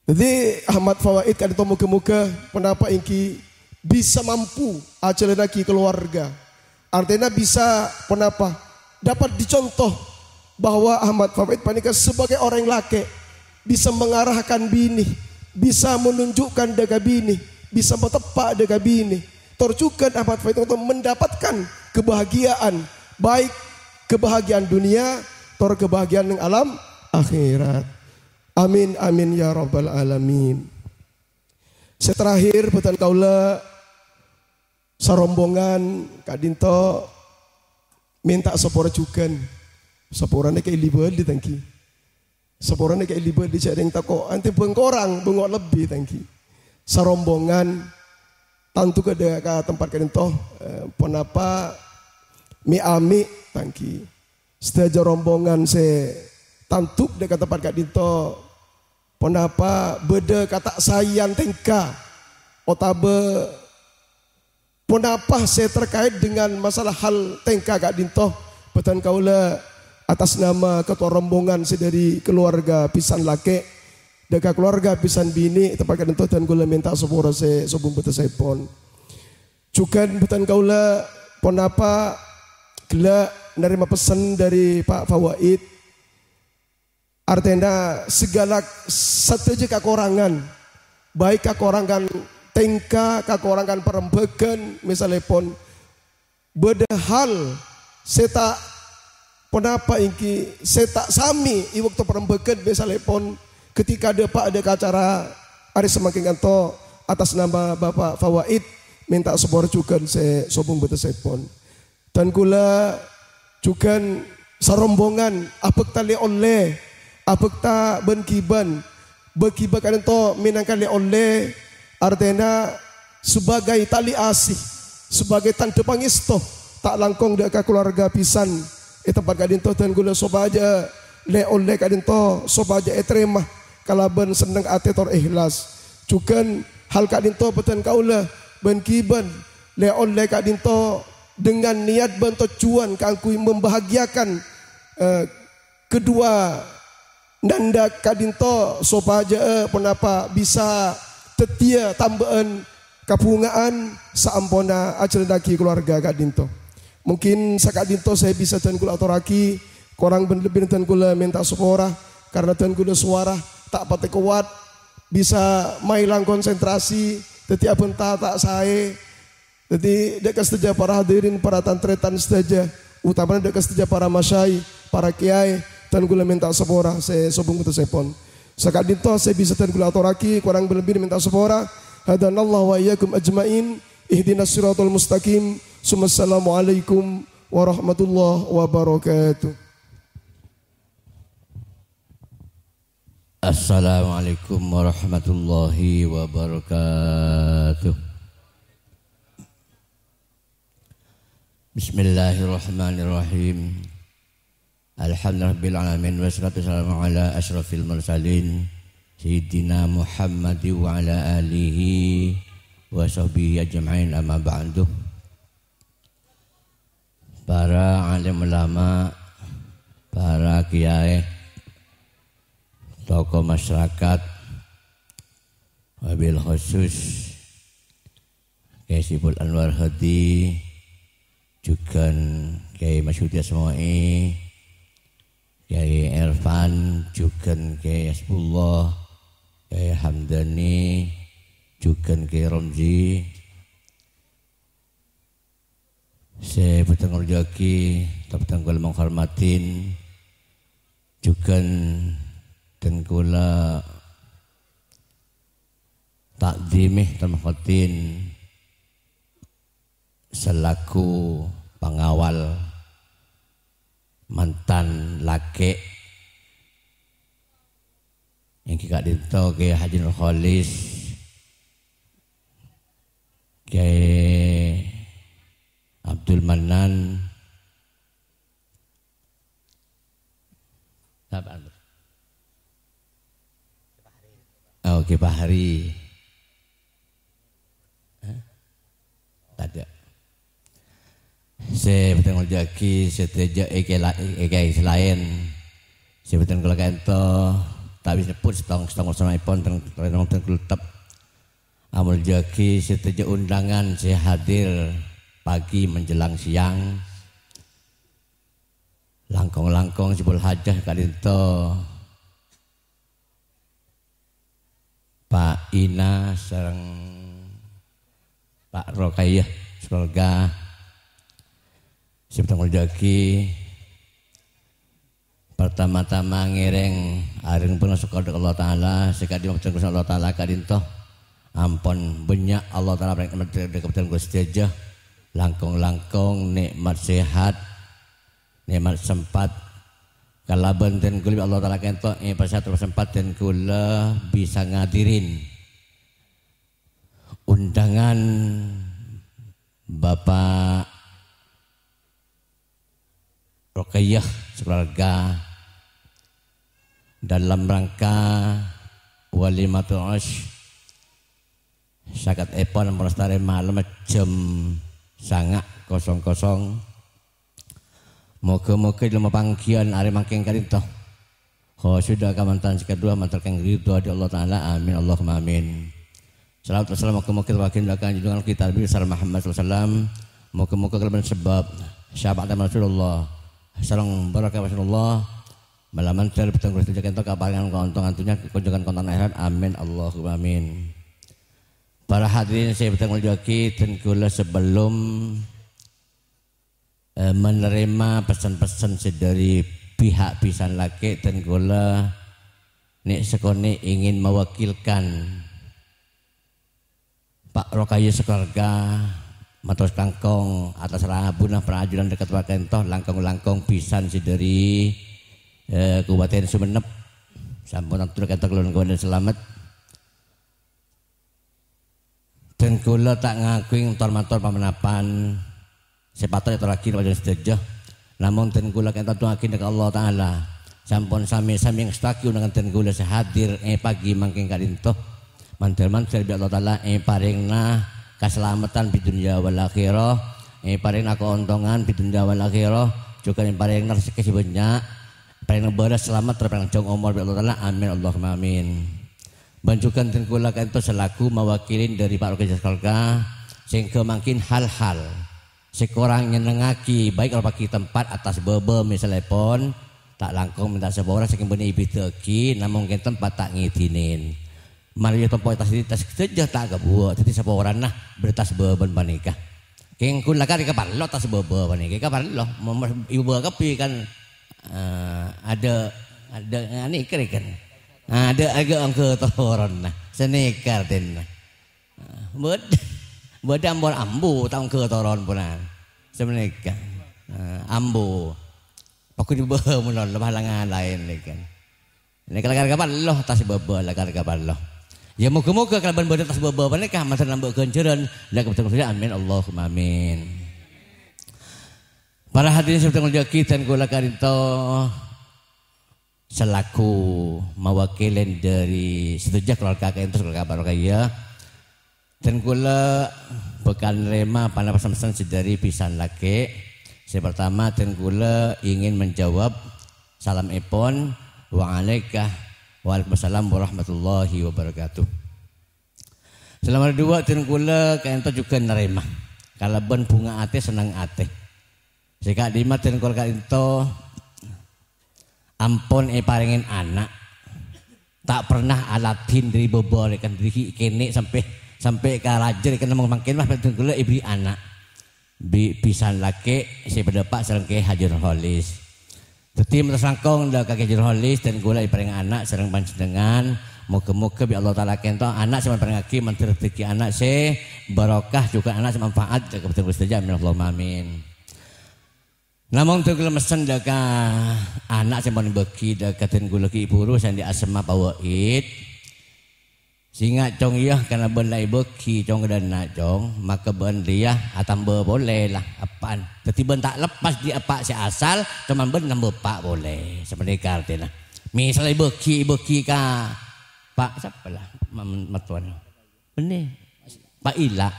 Dhâddhi, Ahmad Fawaid ka'dinto moghâ-moghâ ponapa ènggi bisa mampu ajhâlânnaghi kalowarga. Artèna bisa ponapa? Dapat dicontoh bahwa Ahmad Fawaid panèka sebagai orèng lakè' bisa mengarahkan binè, bisa menunjukkan dâ' ka binè, bisa mateppa' dâ' ka binè. Tor jhughân Ahmad Fawaid untuk mendapatkan kebahagiaan, baik kebahagiaan dunia, tor kebahagiaan neng alam akhirat. Amin, amin, ya rabbal alamin. Sè terakhir, bhâdhân kaulâ sarombongan ka'dinto mènta sapora jhughân. Saporana kè li-bâli, ta' ènggi. Saporana kè li-bâli, jhâ' rèng tako' antè bâng korang, bâng lebbi, ta' ènggi. Sarombongan tantu ka dâ' ka tempat ka'dinto, eh, ponapa mè'-amè', ta' ènggi. Sadhâjâ rombongan sè tantu dâ' ka tempat ka'dinto, ponapa bâdâ kata' saèyan tèngka otabâ ponapa sè terkait dengan masalah hal tèngka ka'dinto, bhâdhân kaulâ atas nama ketua rombongan sè dâri kalowarga bhisan lakè', dâ' ka kalowarga bhisan binè', tempat ka'dinto dân kaulâ mènta sapora sè sobung bâtessèpon. Jhughân bhâdhân kaulâ ponapa ghellâ' narèma pessen dâri Pa' Fawaid. Artèna segala sadhâjâ kakorangan, baik kakorangan tèngka, kakorangan parembhâghân, misalèpon bâdâ hal sè ta' ponapa ènggi, sè ta' samè è bâkto parembhâghân, misalèpon ketika dâpa' dâ' ka acara arè samangkèn ka'dinto, atas nama Bapa' Fawaid, mènta sapora jhughân sè sobung bâtessèpon. Dân kaulâ jhughân sarombongan abhâkta lè-ollè, abhâkta bân-ghibân, bâ-ghibâ ka'dinto mènangka lè-ollè, artèna sebagai tali asih, sebagai tandhâ pangèsto, ta' langkong dâ' ka kalowarga bhisan è tempat ka'dinto, dân kaulâ sopajâ lè-ollè ka'dinto sopajâ ètarèma kalabân senneng atè tor èhlas. Jhughân hal ka'ḍinto bhâdhân kaulâ bân ghibân lè-ollè ka'ḍinto dengan niat bân tojjhuwân kaangghuy membahagiakan, eh, kedua nanda ka'ḍinto sopajâ'â ponapa bisa dhâddhiyâ tambâ'ân kabhungaan saamponna ajhâlannaghi kalowarga ka'ḍinto. Mungkin saka'ḍinto sè bisa dân kaulâ atorraghi, korang bân lebbina dân kaulâ mènta sapora, karna dân kaulâ sowara ta' patè kowat, bisa maèlang konsentrasi, dhâddhi abhânta ta' saè. Dhâddhi, ḍâ' ka sadhâjâ para hadirin, para tan-tarètan sadhâjâ, otamana ḍâ' ka sadhâjâ para masyayikh, para kèyaè, dân kaulâ mènta sapora sè sobung bâtessèpon. Saka'ḍinto sè bisa dân kaulâ atorraghi, korang bân lebbina mènta sapora. Hadanallahu wa iyyakum ajma'in. Ihdinas siratal mustaqim. Summa assalamualaikum warahmatullahi wabarakatuh. Assalamualaikum warahmatullahi wabarakatuh. Bismillahirrahmanirrahim. Alhamdulillahirabbil alamin, wassalatu wassalamu ala asyrafil mursalin, Sayyidina Muhammad wa ala alihi wa sahbihi ajma'in, amma ba'du. Para alim ulama, para kiai, tokoh masyarakat, wabil khusus Kiai Saiful Anwar Hadi, jhughân Kiai Masyudi Asma'i, Kiai Irfan, jhughân Kiai Hasbullah, Kiai Hamdani, jhughân Kiai Romzi, sè bhâdhân kaulâ moljaaghi, ta' bhâdhân kaulâ menghormatin, jhughân dân kaulâ ta'dhimi, ta' menghormatin, selaku pangawal mantan lakè', èngghi ka'ḍinto Kiai Haji Nur Kholis, Kiai Abdul Manan, sapa? Oh, Kiai Fahri. Hah? Tadâ'. Sè bhâdhân kaulâ moljaaghi sadhâjâ è kè-, è kè-, sè laèn. Sè bhâdhân kaulâ ka'ḍinto ta' bisa nyebbhut sèttong-sèttong asmaèpon, tèng-, tèng-, tèng-, kaulâ tettep amoljaaghi sadhâjâ undangan sè hadir pagi menjelang siang. Langkong-langkong sè bâḍâ hajât ka'ḍinto. Pa' Ina sareng Pa' Rokaiyah, sakeluarga sè bhâdhân kaulâ moljaaghi. Partama-tama ngèrèng areng penosokkor ḍâ' Allah Ta'ala, sè ka'ḍimma bhâdhân kaulâ Allah Ta'ala ka'ḍinto. Ampon bânnya' Allah Ta'ala parèng nè'mat ḍâ' ka bhâdhân kaulâ sadhâjâ. Langkong-langkong nè'mat sehat, nè'mat sempat. Kalabân dân kaulâ bi' Allah Ta'ala ka'ḍinto èpasehat èpasempat dân kaulâ bisa ngadirin undangan Bapak Rokaiyah sakeluarga dalam rangka walimatul urs. Saka'èpon ampon lastarè malem jam sanga' kosong kosong. Moghâ-moghâ è ḍâlem pangghiyân arè mangkèn ka'ḍinto, khususnya kamantan sè kaḍuwâ mator kèng ridho ḍâri Allah Ta'ala. Amin, Allahumma amin. Shalawat wassalam moghâ-moghâ terwakil ka junjungan kita Nabi besar Muhammad sallallahu alaihi wasallam. Moghâ-moghâ kalabân sabâb syafaat Rasulullah sareng barakah Rasulullah, malaman ter bhâdhân kaulâ sadhâjâ ka'ḍinto kaparèngan kaontongan dhunnya, kaontongan akhèrat. Amin, Allahumma amin. Para hadirin sè bhâdhân kaulâ moljaaghi, dân kaulâ sabellunna eh, menerima pesan-pesan sè ḍâri pihak bhisan lakè', dân kaulâ nè'-sakonè' ingin mewakilkan Pa' Rokaiyah sakeluarga mator langkong atas rabuna parajhulan ḍâ' ka ka'ḍinto, langkong-langkong bhisan sè ḍâri, eh, Kabupaten Sumenep. Sampun tantu ka'ḍinto kalabân salamet. Dân kaulâ ta' ngangghuy tor-mator pamanapan sè patot èyatorraghi ka panjhennengngan sadhâjâ. Namong dân kaulâ ka'ḍinto atorraghi ka Allah Ta'ala. Sampon samè-samè ngastowaghi undangan dân kaulâ sè hadir è pagi mangkèn ka'ḍinto. Mandhâr-mandhâr bi' Allah Ta'ala èparèngana kasalameddhân fid dunya wal akhirah, èparèngana kaontongan fid dunya wal akhirah, jhughân èparèngana rejhekkè sè bânnya', èparèngana bârâs salamet, èparèngana jhâng omor bi' Allah Ta'ala. Amin, Allahumma amin. Bân jhughân dhân kaulâ ka'dinto salaku mawakilin dhâri Pak Rokija Sekolka, sehingga mangkèn hal-hal sè korang nyennengngaghi, baik rupa bâgi tempat attas bâbâ misalèpon, ta' langkong mènta sapora sakèng bânnè èbidhâ'aghi, namong kèng tempat ta' ngèdhinin. Marè tompo attas dhâddhi attas sadhâjâ ta' kabuwâ', dhâddhi saporana bârâs attas bâbâna panèka. Kèng kaulâ karè kaparlo attas bâbâ panèka, kaparlo. Mon, mon èbâbâ kabbhi kan, eh, adâ', adâ' ngani kèrè kan. Adâ' agâ' ongghâ toronna. Sanèka artèna. Bâd-, bâdâ ampon ambu, ta' ongghâ toron ponan. Sapanèka. Eh, ambu. Paghun bâ' mon la-, la-, la-, laèn nèka. Nèka la karè kaparlo, attas bâbâ la karè kaparlo. Ya, moghâ-moghâ kalabân bâdâ attas bâbâ panèka, mandhâr nambâ ghânjhârân, la kabhâdhân sadhâjâ. Amin, Allahumma amin. Para hadirin sè bhâdhân kaulâ muliaaghi, dhân kaulâ ka'dinto salaku mawakilin dhâri sadhâjâ keluarga ka'dinto, keluarga Pak Rokija. Dhân kaulâ bhâkal narèma pana pèsan-pèsan sè dhâri bhisan lakè'. Sè partama, dhân kaulâ ingin menjawab salamèpon, "Wa'alaika-, wa'alaikumussalam warahmatullahi wabarakatuh." Sè nomor duwâ', dhân kaulâ ka'dinto jhughân narèma kalabân bhunga atè, senneng atè. Sè ka'dimma dhân kaulâ ka'dinto ampon èparèngè ana'. Ta' pernah aladhin dhâri bâbâ rèkan dhâri ghi' kènè' sampè', sampè' ka rajâ rèkan namong mangkèn mah dhân kaulâ èbherri' ana'. Bi-, bhisan lakè' sè padâ eppa' sareng Kè Haji Nurholis. Dhâddhi mator langkong dâ' ka Kè Haji Nurholis, dhân kaulâ èparèngè ana' sareng panjhennengngan. Moghâ-moghâ bi' Allah Ta'ala ka'dinto ana' sè mon parèngaghi mandhâr dhâddhi ana' sè barokah, jhughân ana' sè manfaat, ka bhâdhân kaulâ sadhâjâ. Amin, Allahumma amin. Namong dhân kaulâ messen dâ' ka ana' sè mon èbâghi dâ' ka dhân kaulâ ghi' bhuru sè andi' asma Pa' Wa'id. Sènga', Cong, iyâ, karana bâ'na la èbâghi, Cong, ka dhânna', Cong, maka bâ'na rèya atamba polè, la, eppa'na. Dhâddhi bâ'na ta' leppas dâri eppa' sè asal, coma bâ'na namba eppa' polè. Sapanèka artèna. Misal èbâghi, èbâghi ka Pa', sapa, la? Ma-, mattowana. Bânnè. Pa' Ila'.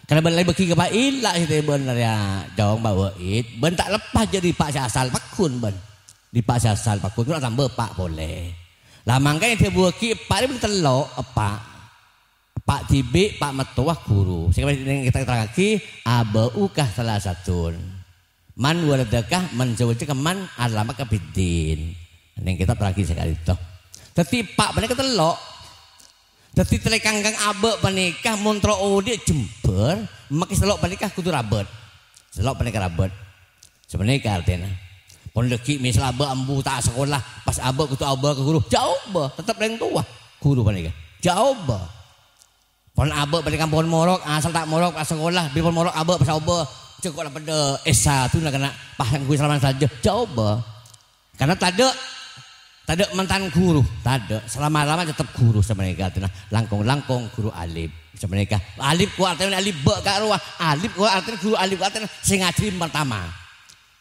Karana bâ'na la èbâghi ka Pa' Ila' sè tèbâna rèya, Cong, Pa' Wa'id. Bâ'na ta' leppas jâ' dâri eppa' sè asal, pagghun bâ'na. Dâri eppa' sè asal, pagghun, terros atamba eppa' polè. La, mangkana èdhâbuwâghi eppa' rèya bânnè tello' eppa'. Eppa' dhibi', eppa' mattowa, ghuru. Sè ka'dinto kita terangaghi, "Aba'uka salasatun. Man waladaka, man zawwajaka, man allamaka fid din." Neng kitab terangaghi sè ka'dinto. Dhâddhi eppa' panèka tello'. Dhâddhi talèkangkang abâ' panèka mon terro odi' jembhâr, makè sè tello' panèka kodhu rabât. Sè tello' panèka rabât. Sapanèka artèna. Pon dhâggi' misal abâ' ambu ta' asakola, pas abâ' kodhu abâ' ka ghuru, jhâ' obâ, tettep rèng towa ghuru panèka. Jhâ' obâ. Pon abâ' panèka pon morok, asal ta' morok pas asakola, bi' pon morok abâ' pas obâ, jhâ' kok la padâ S satu na kèna pas ngangghuy salaman saja, jhâ' obâ. Karena tadâ', tadâ' mantan ghuru, tadâ'. Salama-lama tettep ghuru sapanèka artèna, langkong-langkong ghuru alif. Sapanèka, alif kok artèna alif bâ' ka' rowa, alif kok artèna ghuru alif kok artèna sè ngajhâri pertama.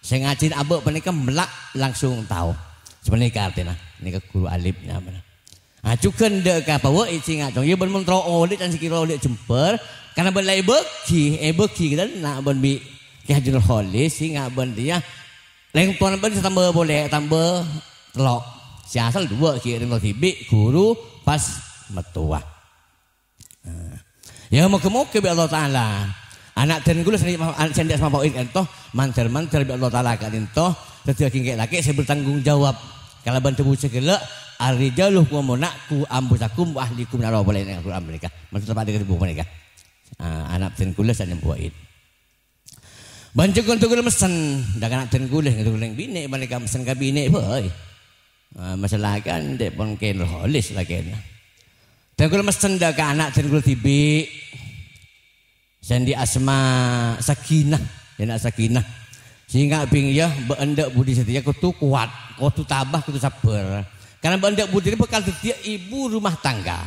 Sè ngajhâri abâ' panèka mella' langsung tao. Sapanèka artèna, nèka ghuru alif nyamana. Ah, jhughân dâ' ka Pa' Wa'id sènga', Cong. Iyâ, bâ'na mon terro odi' can sè kèra odi' jembhâr, karena bâ'na la èbâghi, èbâghi ka dhânna' bâ'na bi' Kè Haji Nurholis, sènga' bâ'na rèya. Rèng towana bâ'na sè tamba polè, tamba tello'. Sè asal duwâ' ghi' rèng towa dhibi', ghuru, pas mattowa. Nah. Ya, moghâ-moghâ bi' Allah Ta'ala. Ana' dhân kaulâ sè andi' asma Pa' Wa'id ka'dinto, mandhâr-mandhâr bi' Allah Ta'ala ka'dinto, dhâddhiyâghi kè' lakè' sè bertanggung jawab. Kalabân dhâbu sè ghellâ', "Ar-rijalu qawwamuna 'ala anfusihim wa ahlikum nara" polè neng Al-Qur'an panèka. Maksud teppa' dâ' ka dhâbu panèka. Ah, ana' dhân kaulâ sè andi' Pa' Wa'id. Bân jhughân dhân kaulâ messen, dâ' ka ana' dhân kaulâ, dhân kaulâ binè' panèka messen ka binè' bhâi. Ah, masalah kan, dek pon ken rolis lakèna. Dhân kaulâ messen dâ' ka ana' dhân kaulâ dhibi'. Sè andi' asma Sakinah, ya, ana' Sakinah. Sènga' bhing, ya, bâ' endâ' budi satèya kodhu kowat, kodhu tabah, kodhu sabbhâr. Karena bâ' endâ' budi rè bhâkal dhâddhiyâ ibu rumah tangga.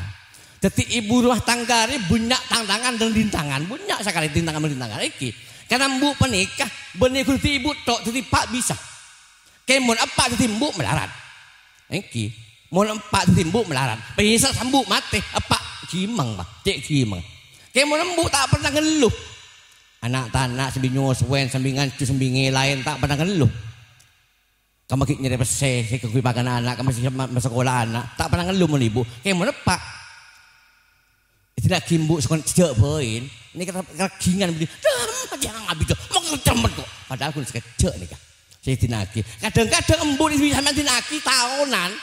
Dhâddhi ibu rumah tangga rè bânnya' tantangan dan rintangan, bânnya' sakalè rintangan-rintangan. Èngghi, karena embu' panèka bânnè ghun dhâddhi ibu tok, dhâddhi eppa' bisa. Kèng mon eppa' dhâddhi embu' malarat. Èngghi, mon eppa' dhâddhi embu' malarat. Misal embu' matè, eppa' gimeng, Pak. Cè' gimeng. Kèmon embu' ta' pernah ngellu. Ana' tana' sambi nyosowèn, sambi ngancu, sambi ngèlaè, ta' pernah ngellu. Kamma ghi' nyarè pèssè, sè kaangghuy pakana ana', kamma sè ma-, masakola ana', ta' pernah ngellu mon ibu. Kèmon eppa'. Èdina'aghi embu' sakon sejjhâ' bhâi. Nèka karagingan budi. Dam, aja ngabit. Mau kecemmet kok. Padahal ghun sakejjhâ' nèka. Sè èdina'aghi. Kadhâng-kadhâng embu' sè bisa èdina'aghi taonan.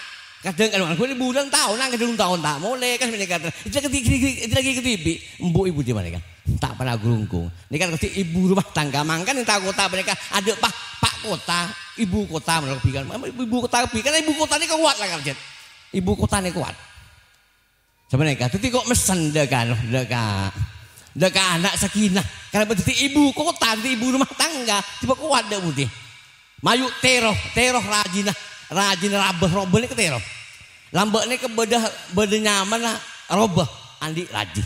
Kadhâng kan ghun bulân taonan, kadhâng taon ta' molè kan nèka. Èdina'aghi kadhibi'. Embu' ibu di mana kan? Ta' pernah grungkung. Nèka kadhi ibu rumah tangga. Mangkana ta' kota panèka adâ' pa-, pak kota, ibu kota menurut pikiran. Ibu kota pikiran, ibu kota nèka kowat la kan, Cèt. Ibu kota nèka kowat. Sapanèka, dhâddhi kok messen dâ' ka, dâ' ka, dâ' ka ana' Sakinah. Karena dhâddhi ibu kota, dhâddhi ibu rumah tangga, coba kowat dâ' budi. Mayu' tèro, tèro rajina, rajina rabâ, robâ nèka tèro. Lambâ' nèka bâdâ, bâdâ nyamana robâ, andi' raji.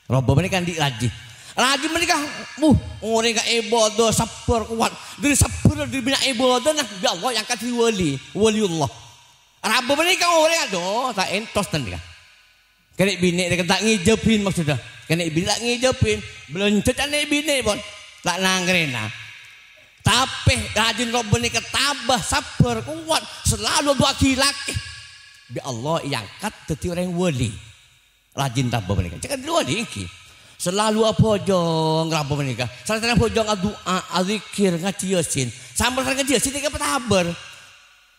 Robâ panèka andi' raji. Raji panèka, wuh, orèng ka ibadah, sabbhâr, kowat. Dhâri sabbhâr, dhâri bânnya' ibadahna, ya Allah, èangkat dhâddhi wali, waliullah. Rabâ panèka orèng, adhu, ta' entos ten nèka. Kènè' binè' rèken ta' ngèjâbhin, maksudda. Kènè' binè' ta' ngèjâbhin. Bâlânjhâ ca' nè' binè', pon. Ta' nanggrèna. Tapè rajin robâ nèka tabâ, sabbhâr, kowat. Salalu adu'aaghi lakè. Bi' Allah èangkat dhâddhi orèng wali. Rajin rabâ panèka. Cè' kadhi wali ènggi. Salalu abhâjâng rabâ panèka. Sareng abhâjâng adu'a, adzikir, ngajhi Yasin. Sampè' sareng ngajhi Yasin nèka patabâr.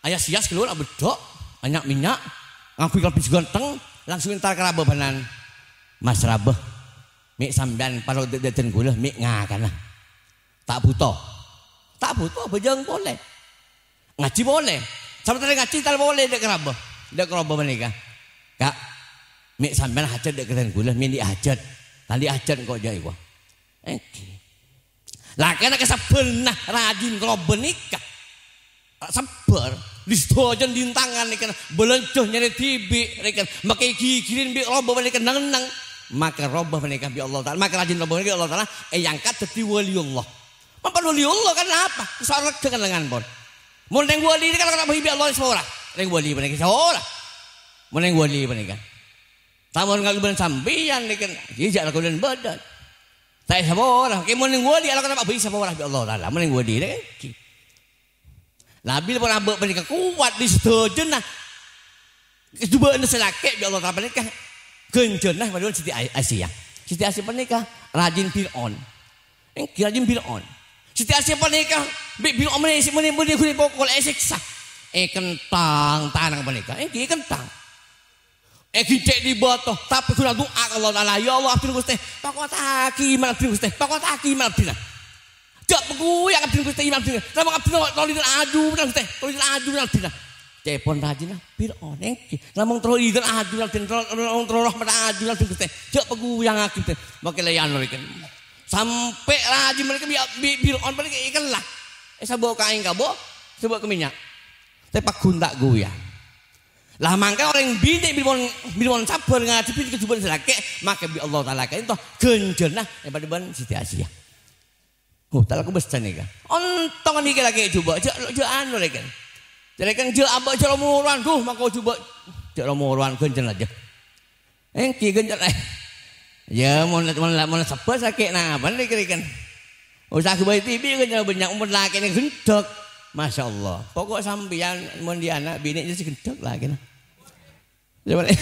Ayas-iyas kalowar abeddhâk, anya'-mènnya', ngangghuy kalambhi sè ghântheng, langsung entar ka rabâ bhânan. "Mas rabâ, mè' sampèyan parlo dâ'-dâdân kaulâ, mè' ngakana." Ta' bhuto. Ta' bhuto, abhâjâng polè. Ngajhi polè. Sampè' ngajhi, entar polè dâ' ka rabâ. Dâ' ka robâ panèka. "Ka', mè' sampèyan hajhât dâ' ka dâdân kaulâ, mè' andi' hajhât. Ta' andi' hajhât engko' jâ' èkowa." Ènggi. Lakèna kasabbhârânna rajin robâ nèka. Sabbhâr, dhâddhi sadhâjâna rintangan nèka, bâlânjhâ nyarè dhibi' nèka, makè ghighiri bi' robâ panèka neng-enneng. Maka robâ panèka bi' Allah Ta'ala, maka rajin robâ panèka bi' Allah Ta'ala, èangkat dhâddhi waliullah. Mapa waliullah kan apa? Soal rega kan lengan pon. Mon rèng wali nèka kan bi' Allah sawara. Rèng wali panèka sawara. Mon rèng wali panèka. Sampèyan ngaghi bân sampèyan nèka, jhâ' lakona bâdâ. Ta' èsapora, kè mon rèng wali, alako napa bhâi sapora bi' Allah Ta'ala, mon rèng wali, nèka. Nabi pon abâ' panèka kowat dhâddhi sadhâjâna. Jhubâ'na sè lakè' bi' Allah Ta'ala panèka ghânjhârânna padâ Siti Ai-, Asiya. Siti Asiya panèka rajin Fir'aun. Ènggi rajin Fir'aun. Siti Asiya panèka bi' Fir'aun mènè-, mènè-, mènè-, ghun èpokol, èsèksa. Èkenthang tanang panèka. Ènggi èkenthang. Ègincè' dhi bâto, tapè ghun adu'a ka Allah Ta'ala, "Ya Allah, abdhina, Ghustè, pakowataghi iman abdhina, Ghustè, pakowataghi iman abdhina. Jhâ' paghuyang abdhina, Ghustè, iman abdhina. Namong abdhina tolè aju, Ghustè, tolè aju abdhina." Ca'èpon rajina Fir'aun, ènggi. Namong terro idin aju abdhina, terro, terro rahmat aju abdhina, Ghustè. Jhâ' paghuyangaghi, Ghustè. Makè lèyan rèken. Sampè' rajin panèka bi', bi' Fir'aun panèka èkella. Èsabâ' ka aèng kabâ, èsabâ' ka mènnya'. Tapè pagghun ta' ghuyang. Lah, mangkana orèng binè' bilâ mon, bilâ mon sabbhâr ngadhebbhi kajhubâ'ân sè lakè', maka bi' Allah Ta'ala ka'dinto ghânjhârânna èpadâ bân Siti Asiya. Oh, ta' lako bâsa nèka. Ontong nèka lakè' jhubâ', jhâ', jhâ' anu, rèken. Jhâ' rèken jhâ' abâ', jhâ' ro-morowan, duh, mangko jhubâ'. Jhâ' ro-morowan ghânjhârân rajâ. Ènggi ghânjhârân. Ya, mon, mon, mon sabbhâr sakè' napa nèka, rèken? Osa ghâbây dhibi' ghânjhârân bânnya', mon lakèna ghendhek. Masya Allah. Pokok sampèyan mon dhi' ana' binè' jâ' sè ghendhek lakèna. Ya, boleh.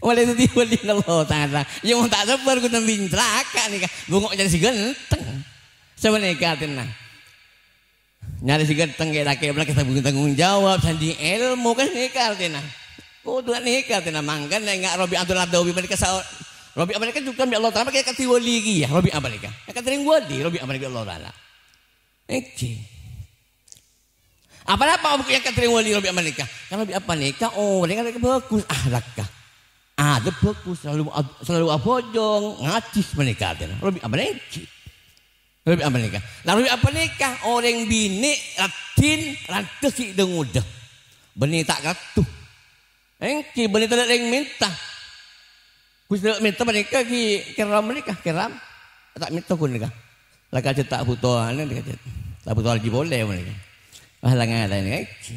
Boleh dhâddhi wali Allah Ta'ala. Ya, mon ta' sabbhâr, ghun binè' calaka' nèka. Bhungo' jâ' sè ghântheng. Sapanèka artèna. Nyarè sè ghântheng kè lakè', apalagi tanggung, tanggung jawab, sandhi èlmo, kan nèka artèna. Kodhu nèka artèna, mangkana enga' Rabi'atul Adawi panèka sa-, Rabi'ah panèka jhughân bi' Allah Ta'ala, makè kadhi wali kèya, Rabi'ah panèka. Kadhi rèng wali, Rabi'ah panèka bi' Allah Ta'ala. Ènggi. Apa-apa yang kadhi rèng wali Rabi'ah panèka? Kan Rabi'ah panèka orèng arè bhâghus ahlakka. Adâb bhâghus, salalu ad-, salalu abhâjâng, ngajhi panèka artèna. Rabi'ah panèka. Rabi'ah panèka. Lah, Rabi'ah panèka orèng binè' raddhin randhâ ghi' dâ-ngodâ. Bânnè ta' kaddhu. Ènggi bânnè tadâ' rèng mènta. Ghustè mènta panèka ghi' Kiram panèka, Kiram. Ta' mènta ghun nèka. La kajâ ta' bhuto anu nèka, ta' bhuto alji polè panèka. Wah, la ngalèna ènggi.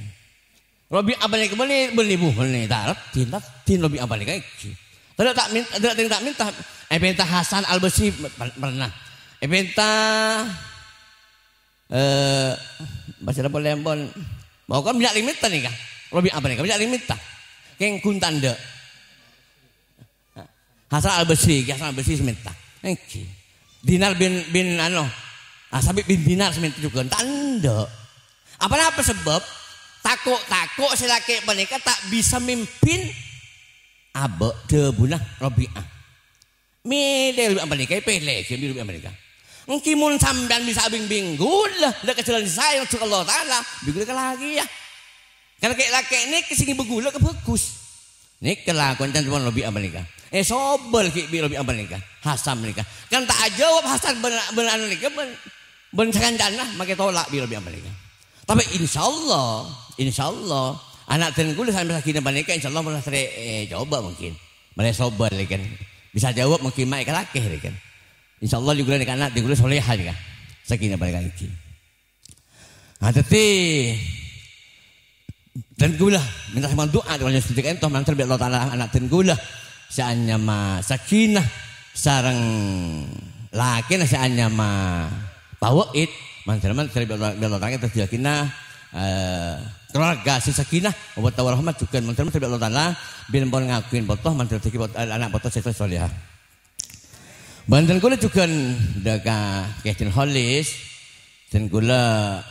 Rabi'ah panèka bânnè, bânnè bu, bânnè ta' raddhin, raddhin Rabi'ah panèka ènggi. Tadâ' ta' min-, tadâ' tèng ta' mènta. Èpènta Hasan Al-Basri per-, pernah. Èpènta, eh, bâsana polè ampon. Pokokna bânnya' rèng mènta nèka. Robi'ah panèka bânnya' rèng mènta. Kèng ghun tandhâ'. Hasan Al-Basri, Hasan Al-Basri sè mènta. Èngghi. Dinar bin, bin, ano, ah, Sabit bin Dinar sè mènta jhughân. Tandhâ'. Apa-napa sabâb? Tako'-tako' sè lakè' panèka ta' bisa mimpin abâ' dhâbuna Robi'ah. Mèlè Robi'ah panèka, èpèlè ghi' Robi'ah panèka. Èngghi mon sampèyan bisa abingbing ghulâ, dâ' ka jhâlân sè saè, ngodâ Allah Ta'ala, bi' ghulâ kalakèya. Kan kè-, lakè' nèka sè ngibâ ghulâ ka bhâghus. Nèka lakon can Robi'ah panèka. Èsobâl ghi' bi' Robi'ah panèka. Hasan panèka. Kan ta' ajâwâb Hasan bân, bân anu nèka, bân, bân sakancana, makè tola' bi' Robi'ah panèka. Tapè insyaallah, insyaallah, ana' dân ghulâ sampè' Sakinah panèka insyaallah pernah terè-, eh, coba mungkin. Malè sobâl, ya kan. Bisa jawab mungkin ma' èkalakè, ya kan. Insyaallah, jhughân nèka ana' dân ghulâ soleha, ya kan. Sakinah panèka èngghi. Nah, dhâddhi, dân ghulâ, mènta sampèyan du'a, du'a sè ènto, mandhâr bi' Allah Ta'ala ana' dân ghulâ, sè anyama Sakinah, sareng lakèna sè anyama Pak Wahid, mandhâr-mandhâr bi' Allah, bi' Allah Ta'ala dhâddhi lakèna, eh, keluarga sè Sakinah, mawaddah warahmah jhughân mandhâr-mandhâr bi' Allah Ta'ala, bilâ pon ngaghungè poto, mandhâr dhâddhi poto, ana' poto sè soleha. Bân dân ghulâ jhughân dâ' ka Kè Haji Holis, dân ghulâ,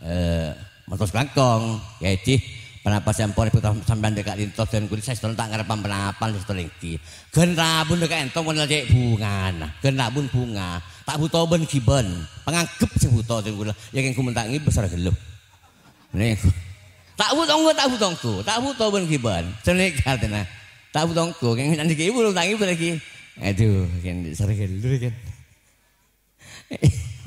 eh, mator langkong, Kè Haji, ponapa sè ampon èbhâkta sampèyan dâ' ka'dinto, dân ghulâ saèstona ta' ngarep ponapa, saèstona èngghi. Ghân rabun dâ' ka'dinto mon la cè' bhungana, ghân rabun bhunga, ta' bhuto bân-ghibân, panganggep sè bhuto dân ghulâ, ya kèng ghun mon ta' ngibâ sara ghâllu. Nèko. Ta' bhuto ongghu, ta' bhuto ongghu, ta' bhuto bân-ghibân. Sanèka artèna. Ta' bhuto ongghu, kèng nèko ta' ngibâ lagi. Aduh, kèng sara ghâllu kèng.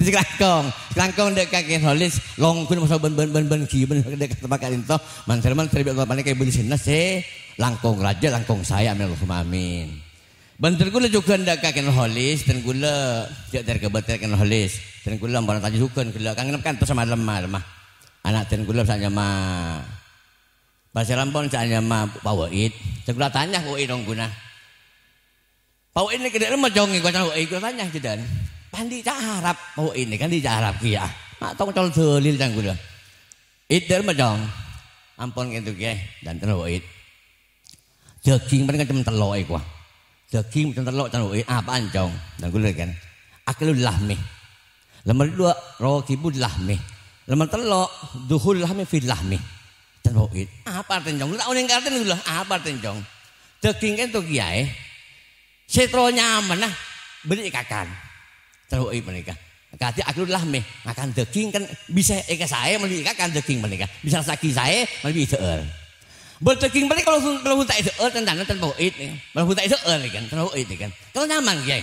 Dâddhi kalangkong, kalangkong dâ' ka Kè Holis, longghun maso bân, bân, bân, bân-ghibân dâ' ka tempat ka'dinto. Mandhâr-mandhâr bi' Allah panèka bân sinna sè langkong rajâ, langkong saè, amin, Allahumma amin. Bân dân ghulâ jhughân dâ' ka Kè Holis, dân ghulâ jhâ' ter-kabâter Kè Holis. Dân ghulâ ampon tanya jhughân, ghellâ' kangenep kantos malem-malem. Ana' dân ghulâ sè anyama, pasèra ampon sè anyama Pak Wahid. Dân ghulâ tanya Pak Wahid ongghuna. Pak Wahid nèka dâ' remma, Cong, èkoca' Pak Wahid, ghulâ tanya jhâdhân. Pan dhi' ca' Arab, Pak Wahid nèka kan dhi' ca' Arab kèya. Ma' tong col dalil can ghulâ. Id dâ' remma, Cong. Ampon kènto kèya, dân Pak Wahid. Dâging panèka cem tello' èkowa. Dâging cem tello' can Pak Wahid. Apa'an, Cong? Dân ghulâ kan. Aklul lahmi. Nomer duwâ', raqibul lahmi. Nomer tello', dukhul lahmi fil lahmi. Can Pak Wahid. Apa artèna, Cong? Ghulâ ta' onèng ka artèna ghulâ. Apa artèna, Cong? Dâging kènto kèya, eh. Sè terro nyamana bânnè èkakan. Terro, eh, panèka. Kadhi aklul lahmi, ngakan dâging kan bisa èkasaè manabi èkakan dâging panèka. Bisa rassa'aghi saè manabi èdhâ'âr. Bân dâging panèka kalau pon, kalau pon ta' èdhâ'âr, tantana tan Pak Wahid, ya. Kalau pon ta' èdhâ'âr, ya kan, tan Pak Wahid, ya kan. Kalau nyaman, Kèyaè.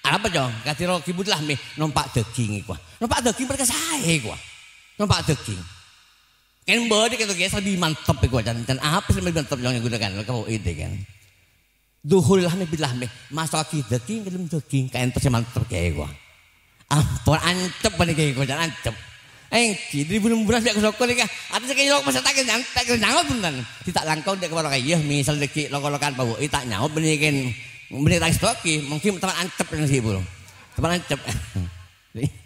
Arapa, Cong? Kadhi raqibul lahmi, nompa' dâging èkowa. Nompa' dâging panèka saè èkowa. Nompa' dâging. Kan bâdâ kènto kèya sè lebbi mantep èkowa, can, can apa sè lebbi mantep, Cong, èghuna kan, Pak Wahid, ya kan. Dukhul lahmi bil lahmi, maso'aghi dâging ka dâlem dâging, ka'ènto sè mantep kèya èkowa. Ampon ancep panèka èkowa, can ancep. Èngghi, dâri bun-bunas bi' ka soko nèka, artèna sakèng lok masa ta' kèra nyang-, ta' kèra nyaot bhunten. Dhi' ta' langkong dâ' ka para kèya, misal dâggi' lok-lokan Pak Wahid ta' nyaot bânnè kèn, bânnè ta' èsto'aghi, mungkin teman ancep nèka sè buru. Teman ancep.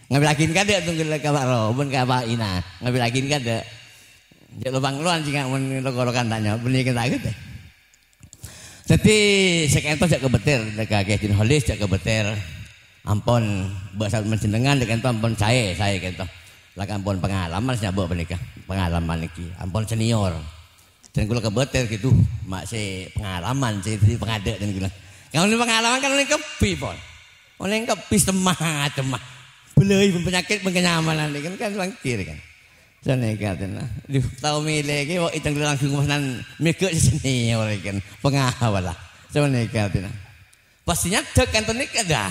Ngambilaghi kadâ' tunggal ka Pak Ro, bân ka Pak Ina. Ngambilaghi kadâ'. Jhâ' lobang-lowan sènga' mon lok-lokan ta' nyaot, bânnè kèn ta' ghâtè. Dhâddhi, sè ka'ènto jhâ' kabâtèr, dâ' ka Kè Haji Holis jhâ' kabâtèr. Ampon, bâ' sa-, panjhennengngan dâ' ka'ènto ampon saè, saè ka'ènto. La ampon pangalaman sè nyabâ' panèka. Pangalaman nèka. Ampon senior. Dân ghulâ kabâtèr ghi, ma' sè pangalaman, sè dhâddhi pangadâ' dân ghulâ. Kaulâ pangalaman kan onèng kabbhi, pon. Onèng kabbhi setengah-setengah. Bâlâi bân panyakèt bân kanyamanan, kan, kan, mangkèr, kan. Sanèka, tèna. Duh, tao mèlè, kè, wa, itang langsung pesanan mèghâ' sè senior, kan. Pangawala. Sanèka, tèna. Pas nyadhâk, kan, tènèka, dah.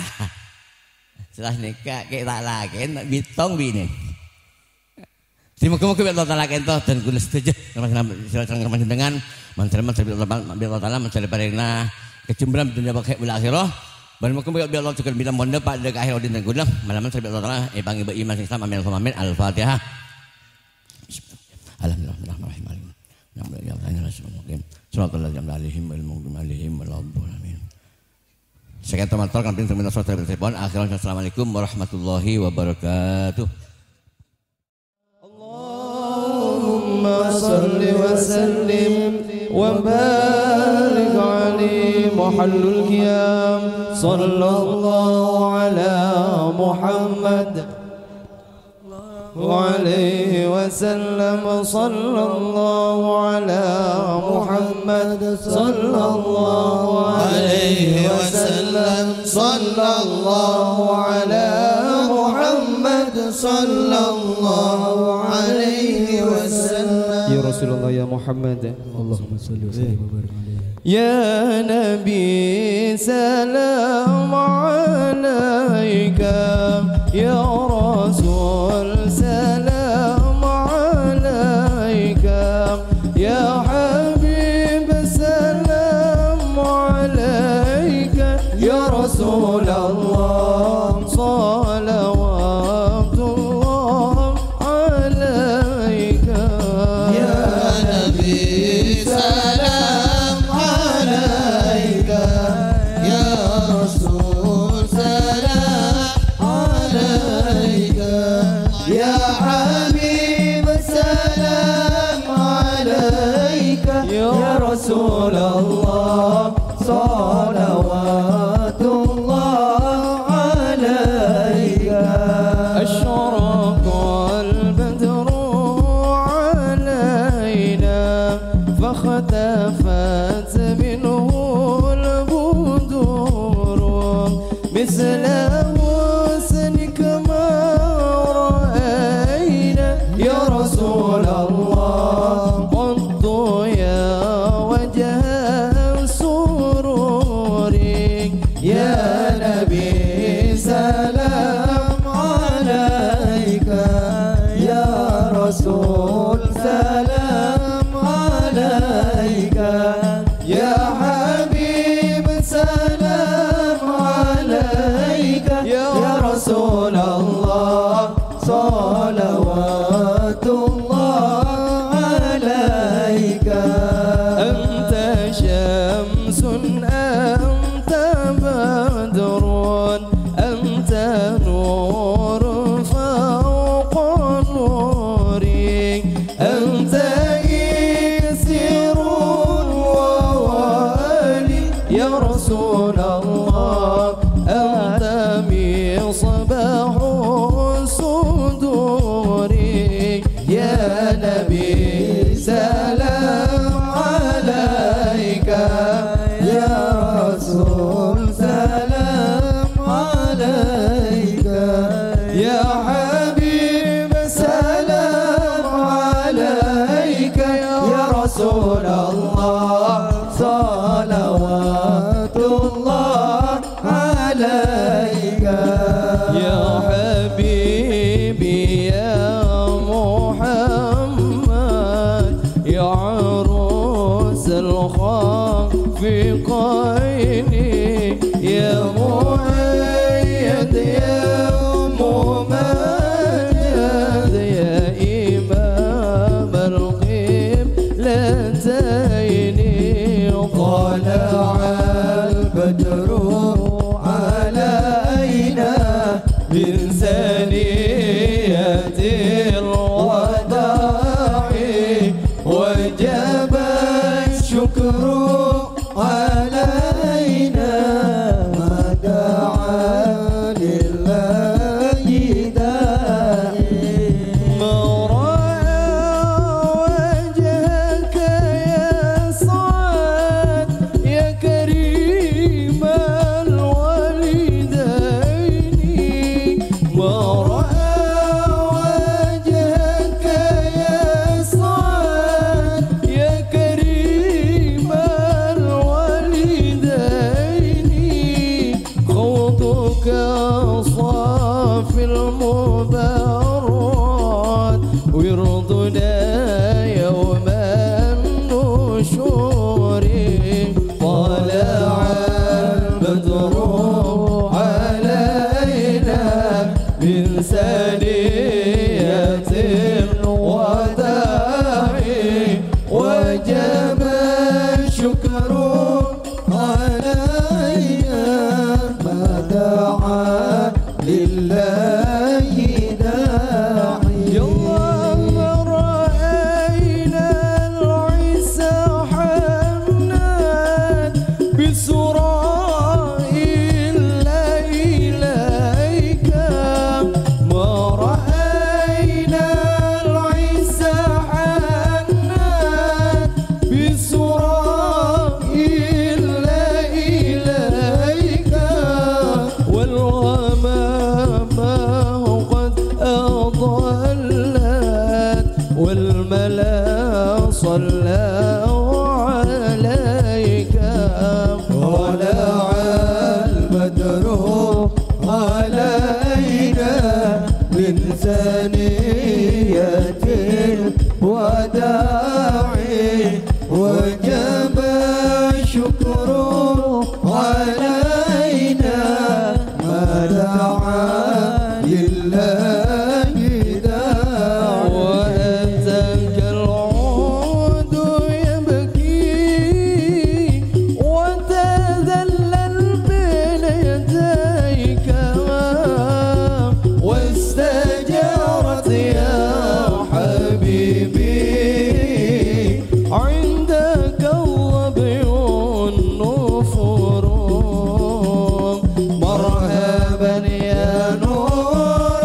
Setelah nèka, kè, ta' lakèn, bitong binè. Dhâddhi, moghâ-moghâ bi' Allah Ta'ala ka'ènto dân ghulâ sadhâjâ, sareng, sareng panjhennengngan, mandhâr-mandhâr bi' Allah, bi' Allah Ta'ala, mandhâr parèngna kajembran dhunnya bâkè' wal akhirah. Bân moghâ-moghâ bi' Allah jhughân bilâ mondhâ padâ ka akhir odi dân ghulâ, mandhâr-mandhâr bi' Allah Ta'ala èpangèbâ iman sè Islam. Amin, Allahumma amin. Al-Fatihah. Alhamdulillah, Bismillahirrahmanirrahim. Alhamdulillah, Siratal ladzina an'amta 'alaihim, ghairil maghdubi 'alaihim waladdallin. Amin. Sakèng to mator kanthi sami salawat. Akhirnya, assalamualaikum warahmatullahi wabarakatuh. اللهم صل وسلم وبارك عليه محل القيام. صلى الله على محمد عليه وسلم. صلى الله على محمد. صلى الله عليه وسلم. صلى الله على محمد. صلى الله عليه وسلم. يا رسول الله، يا محمد. اللهم صل وسلم وبارك عليه. يا نبي سلام عليك، يا رسول سلام عليك، يا حبيب سلام عليك، يا رسول الله صلوات الله عليك. يا نبي سلام عليك، يا رسول سلام عليك، يا حبيب سلام عليك، يا رسول الله صلوات الله عليك. أشرق البدر علينا فاختفت منه البدور مثل حسنك ما رأينا يا رسول الله قط يا وجه السرور. يا نبي سلام عليك، يا رسول سلام عليك، يا حبيب سلام عليك، يا رسول الله صلوات الله عليك. أنت شمس أنت بدر أنت نور فوق نور. ملا صلى عليك. طلع البدر علينا من ثنيات الوداع، وجب الشكر علينا ما دعا لله داع. وأتاك العود يبكي وتذلل بين يديك، واستجارت يا حبيبي عندك الظبي والنفور. مرحبا يا نور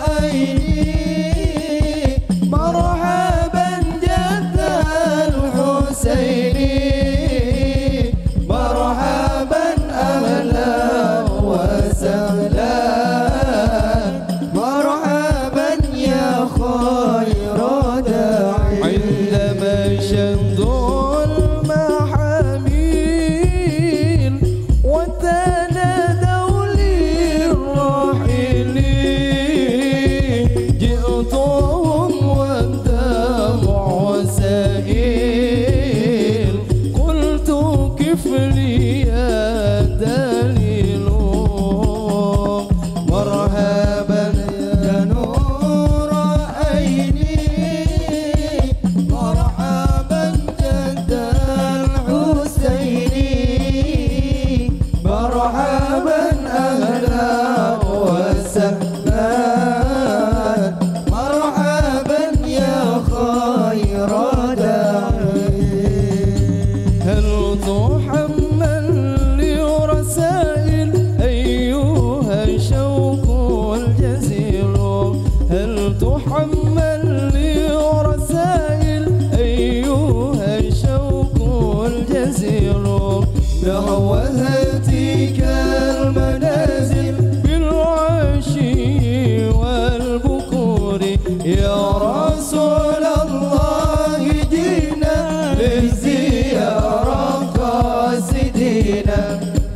عيني، مرحبا جد الحسين، مرحبا أهلا وسهلا، مرحبا يا خير داعي. عندما شدوا المحاميل وتنادوا للراحلين، جئتهم والدمع سائل، قلت كف لي يا دليل. مرحبا يا نور عيني، مرحبا جد الحسين، مرحبا أهلا وسهلا، مرحبا يا خير داعي. هل تحمل لي رسائل أيها الشوق الجزيل؟ هل تحمل لي رسائل أيها الشوق الجزيل؟ نحو هاتيك المنازل بالعشي والبكور. يا رسول الله جئنا للزيارة قاصدين،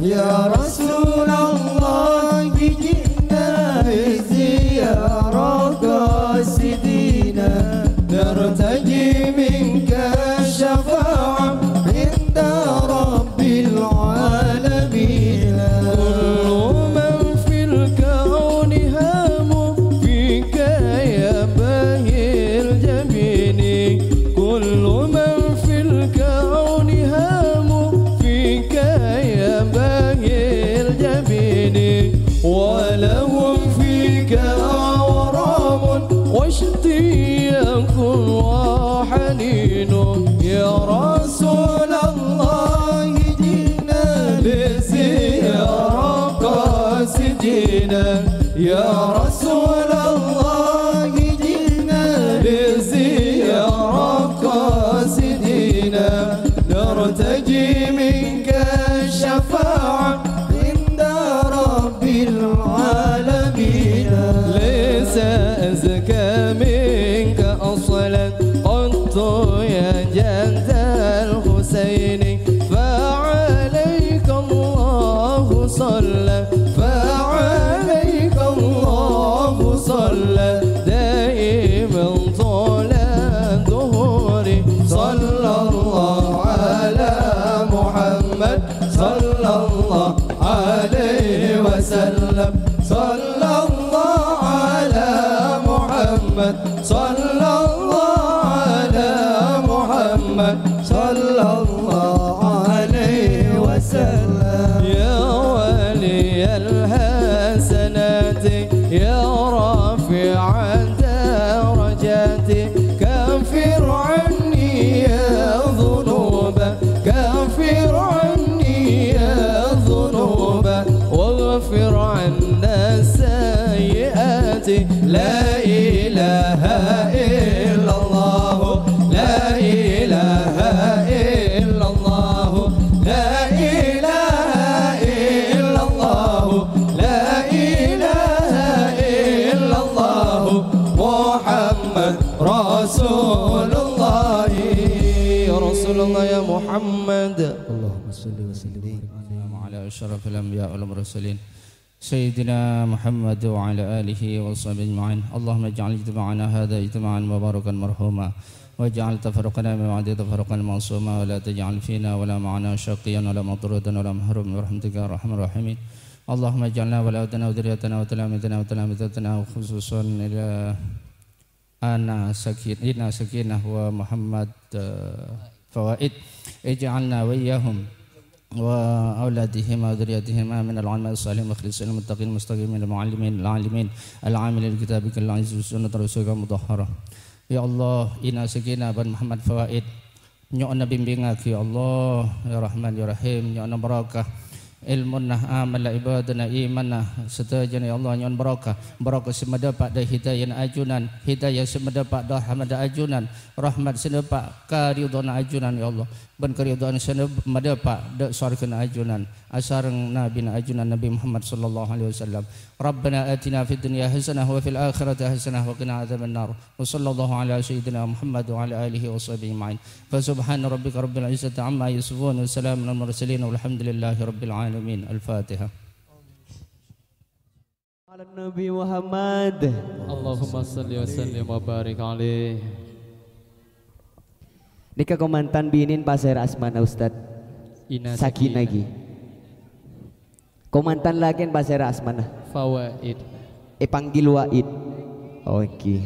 يا رسول الله جئنا للزيارة قاصدين، نرتجي منك الشفاعة عند رب العالمين. كل من في الكون هام فيك يا باهي الجبين، كل من في الكون هام فيك يا باهي الجبين، ولهم فيك غرام واشتياق وحنين. يا رسول الله جئنا للزيارة قاصدين، يا رسول الله جئنا للزيارة قاصدين، نرتجي منك الشفاعة عند رب العالمين. ليس أزكى منك أصلا قط يا جد الحسين، فعليك الله صلى، فعليك الله صلى دائما طول الدهور. صلى الله على محمد، صلى الله عليه وسلم، صلى الله على محمد، صلى الله على محمد، صلى الله عليه وسلم. يا ولي الحسنات، يا رافع الدرجات، كفر عني يا ذنوب، كفر عني يا ذنوب، واغفر عنا السيئات. لا إله إلا الله، لا إله إلا الله، لا إله إلا الله، لا إله إلا الله، محمد Rasulullah, ya Rasulullah, ya Muhammad. Allahumma shalli wa sallim wa barik alaihi. Wa ala asyrafil anbiya wal mursalin, Sayyidina Muhammad wa ala alihi wa sahbihi ajma'in. Allahumma ij'al ijtima'ana hadha ijtima'an mubarakan marhuma. Waj'al tafarruqana min ba'di tafarruqan ma'suma. Wa la taj'al fina wa la ma'ana syaqiyyan wa la matruddan wa la mahruman bi rahmatika ya arhamar rahimin. Allahumma ij'alna wa la tana wa dzurriyatana wa talamidana wa talamidhatana khususan ila Ana Sakin-, Ina Sakinah wa Muhammad, eh, Fawaid. Ij'alna wa iyyahum wa auladihim wa dzurriyyatihim min al-ulama as-salihin mukhlisin muttaqin mustaqimin muallimin alimin al-amilin kitabikal aziz wa sunnat rasulika mutahharah. Ya Allah, Ina Sakinah ban Muhammad Fawaid, nyo'ona bimbingngagi, ya Allah, ya Rahman, ya Rahim, nyo'ona barokah. Ilmuna, amalla, ibadana, imanna, sadhâjâna, ya Allah, nyo'on barokah. Barokah sè madhâpa' dâ' hidayana ajunan, hidayah sè madhâpa' dâ' rahmadda ajunan, rahmat sè madhâpa' karidhoanna ajunan, ya Allah, bân karidhoan sè madhâpa' dâ' sowarghâna ajunan, asareng Nabina ajunan, Nabi Muhammad sallallahu alaihi wasallam. Rabbana atina fid dunya hasanah wa fil akhirati hasanah wa qina adzabannar. Wa sallallahu ala sayyidina Muhammad wa ala alihi wa sahbihi ajma'in. Fa subhana rabbika rabbil izzati amma yasifun, wa salamun alal mursalin, walhamdulillahi rabbil alamin. Al-Fatihah. Ala Nabi Muhammad. Allahumma shalli wa sallim wa barik alaih. Nèka kamantan binèn pasèra asmana, Ustad? Ina Sakinah. Sakinah. Kamantan lakèn pasèra asmana? Fawaid. Èpanggil Waid. Oke.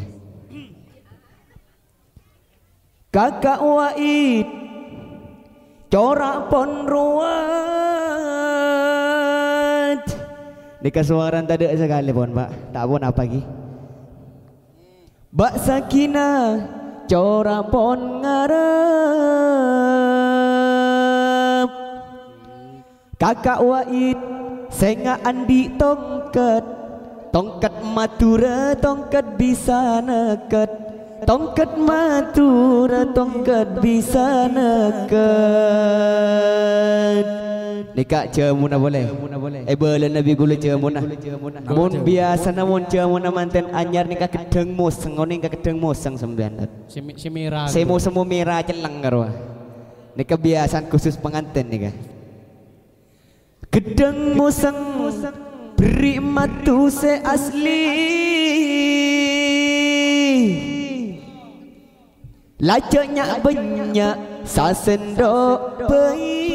Kaka' Waid, cora' pon ruwet. Nèka sowarana tadâ' sakalè pon, Pak. Ta' ponapa, ghi? Ba' Sakinah, cora' pon ngarep. Kaka' Waid, sènga' andi' tongket. Tongket Madhurâ, tongket bisa nèket. Tongket Madhurâ, tongket bisa nèket. Nèka jhâmona polè. È bâlâna bi' ghulâ jhâmona. Mon biyasana mon jhâmona mantèn anyar nèka ghedhâng mosèng, onèng ka ghedhâng mosèng sampèyan. Sè me-, sè mèra. Sè mosèm mèra cellèng karo. Nèka biyasana khusus pangantèn nèka. Ghedhâng mosèng berri' madhu sè asli. Lajâ nya'-bânnya' sasèndhâ bhâi.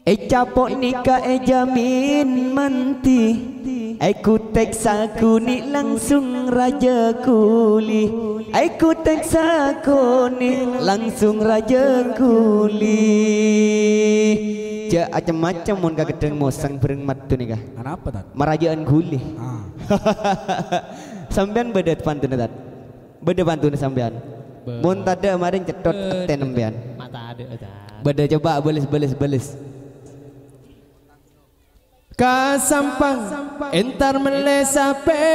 È capo' nèka èjhâmin manti. È kotèk sakonè' langsung rajâ ghuli. È kotèk sakonè' langsung rajâ ghuli. Jhâ' cem-macem mon ka ghedhâng mosèng bhâreng madhu nèka. Anapa, Tad? Marajâ'ân ghuli. Ah. Sampèyan bâdâ pantonna, Tad? Bâdâ pantonna sampèyan? Bâ-, Mon tadâ', marèn cèthot bâdâ. Atèn sampèyan. Ma' tadâ', Tad. Bâdâ, coba bâles, bâles, bâles. Ka Sampang, entar mellè sapè.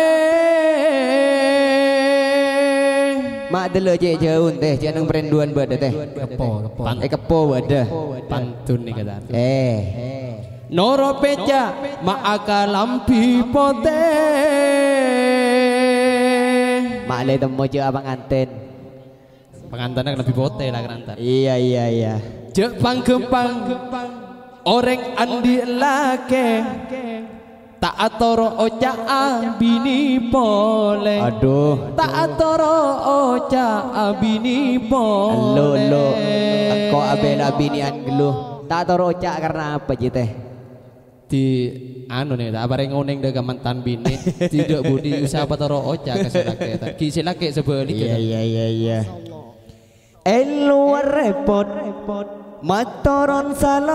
Ma' dâlâ cè' jhâu, tè, cè' neng parènduwân bâdâ, tè. Keppo, keppo. Pan-, È keppo bâdâ. Pantun nèka, Tad. Eh. Noro' pèca, ma' akalambhi potè. Ma' lè temmo cè' apangantèn. Pangantènna kalambhi potè la, kanantan. Iyâ, iyâ, iyâ. Jhâ' pangghâmpang orèng andi' lakè, ta' atoro' oca'a binè polè. Aduh. Ta' atoro' oca'a binè polè. Ello, ello. Engko' abhilâ binè'an ghâllu. Ta' atoro' oca'a karna apa, Ji, tè? Di, anu, nè, ta' aparèng onèng dâ' ka mantan binè', di dâ' budi usaha patoro' oca' ka sè lakè', ta'. Ghi' sè lakè' sabhâligghâ, ta'. Iyâ, iyâ, iyâ, iyâ. È lowar rèpot, matoron salon.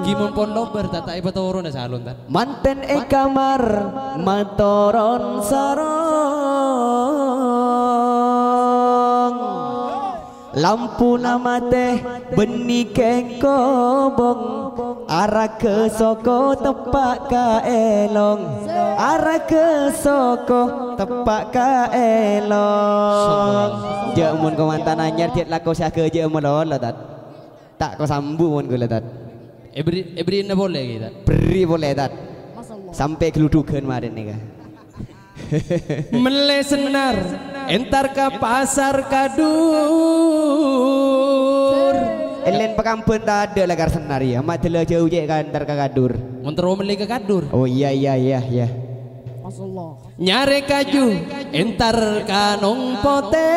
Ghi' mon pon lobâr, ta', ta' èpatorona salon, ta'. Mantèn è kamar, matoron sarong. Lampuna matè, bânnè kèng kobong. Aragâ soko teppa' ka èlong. Aragâ soko teppa' ka èlong. Jhâ' mon kamantan anyar, jhâ' lako sè aghâjâ'â malolo, Tad. Ta' ko sambu mon ghulâ, Tad. Èberri', èberri'na polè, ghi, Tad. Berri' polè, Tad. Sampè' gludhughân marèn nèka. Mellè sennar, entar ka pasar Kadur. Ellèn pakambhân tadâ' lakar sennar, iyâ. Ma' dâlâ jâu cè' ka entar ka Kadur. Mon terro mellè ka Kadur. Oh, iyâ, iyâ, iyâ, iyâ. Nyarè kaju, entar ka Nong Potè.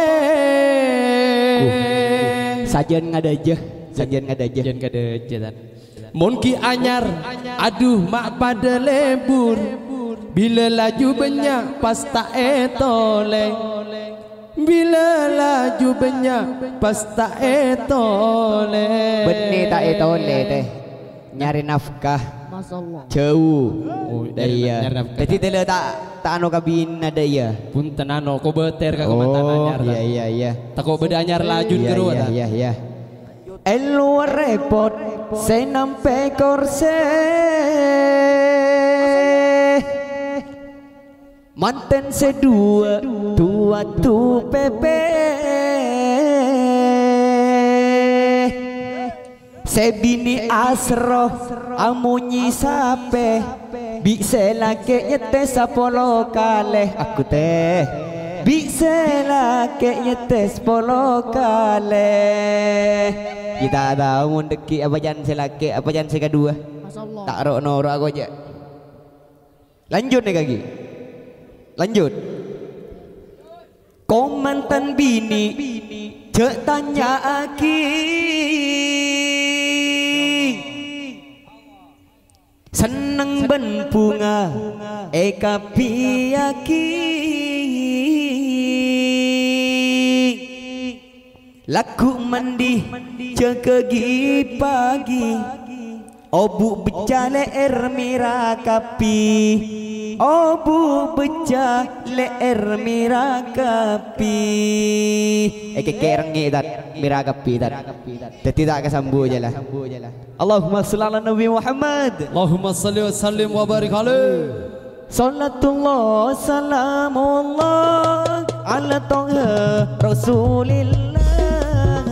Uh, sajân ngadâjâ, sajân ngadâjâ. Sajân ngadâjâ, Tan. Mon ghi' anyar, adhu ma' padâ lebur. Bilâ laju bânnya' pas ta' ètolè. Bilâ laju bânnya' pas ta' ètolè. Bânnè ta' ètolè, tè. Nyarè nafkah. Masyaallah. Jâu. Oh, nyarè, iyâ, nyarè nafkah. Dhâddhi dâlâ ta', ta' ano kabinna dâ' iyâ. Bhunten ano, kobâtèr ka kamantan anyar, iyâ, Tan. Iyâ, iyâ. Tako' bâdâ anyar lajun, iyâ, kèro, iyâ, Tan. Iyâ, iyâ. È lowar rèpot sè nampè korsè. Mantèn sè duwâ', duwâ' tu pèpè. Sè binè' asro amonyè sapè. Bi' sè lakè' nyètè sapolo kalè. Aku tè. Bi' sè lakè' nyètè sapolo kalè. Kita tahu mon dhâggi' apa can sè lakè', apa can sè kaduwâ. Masyaallah. Ta' ro'-noro' aku jâ'. Lanjut nèka ghi. Lanjut. Kamantan binè', jhâ' tanya'aghi. Senneng bân bhunga èkabbhiyâghi. Lagghu' mandi jâgâghi pagi. Obu' becca le'er mèra kabbhi. Obu' becca le'er mèra kabbhi. Èkèkèrengngè, Tan. Mèra kabbhi, Tan. Dhâddhi ta' kasambu jâ la. Allahumma shalli ala Nabi Muhammad. Allahumma shalli wa sallim wa barik alaih. Shalatullah, salamullah, ala Toha Rasulillah.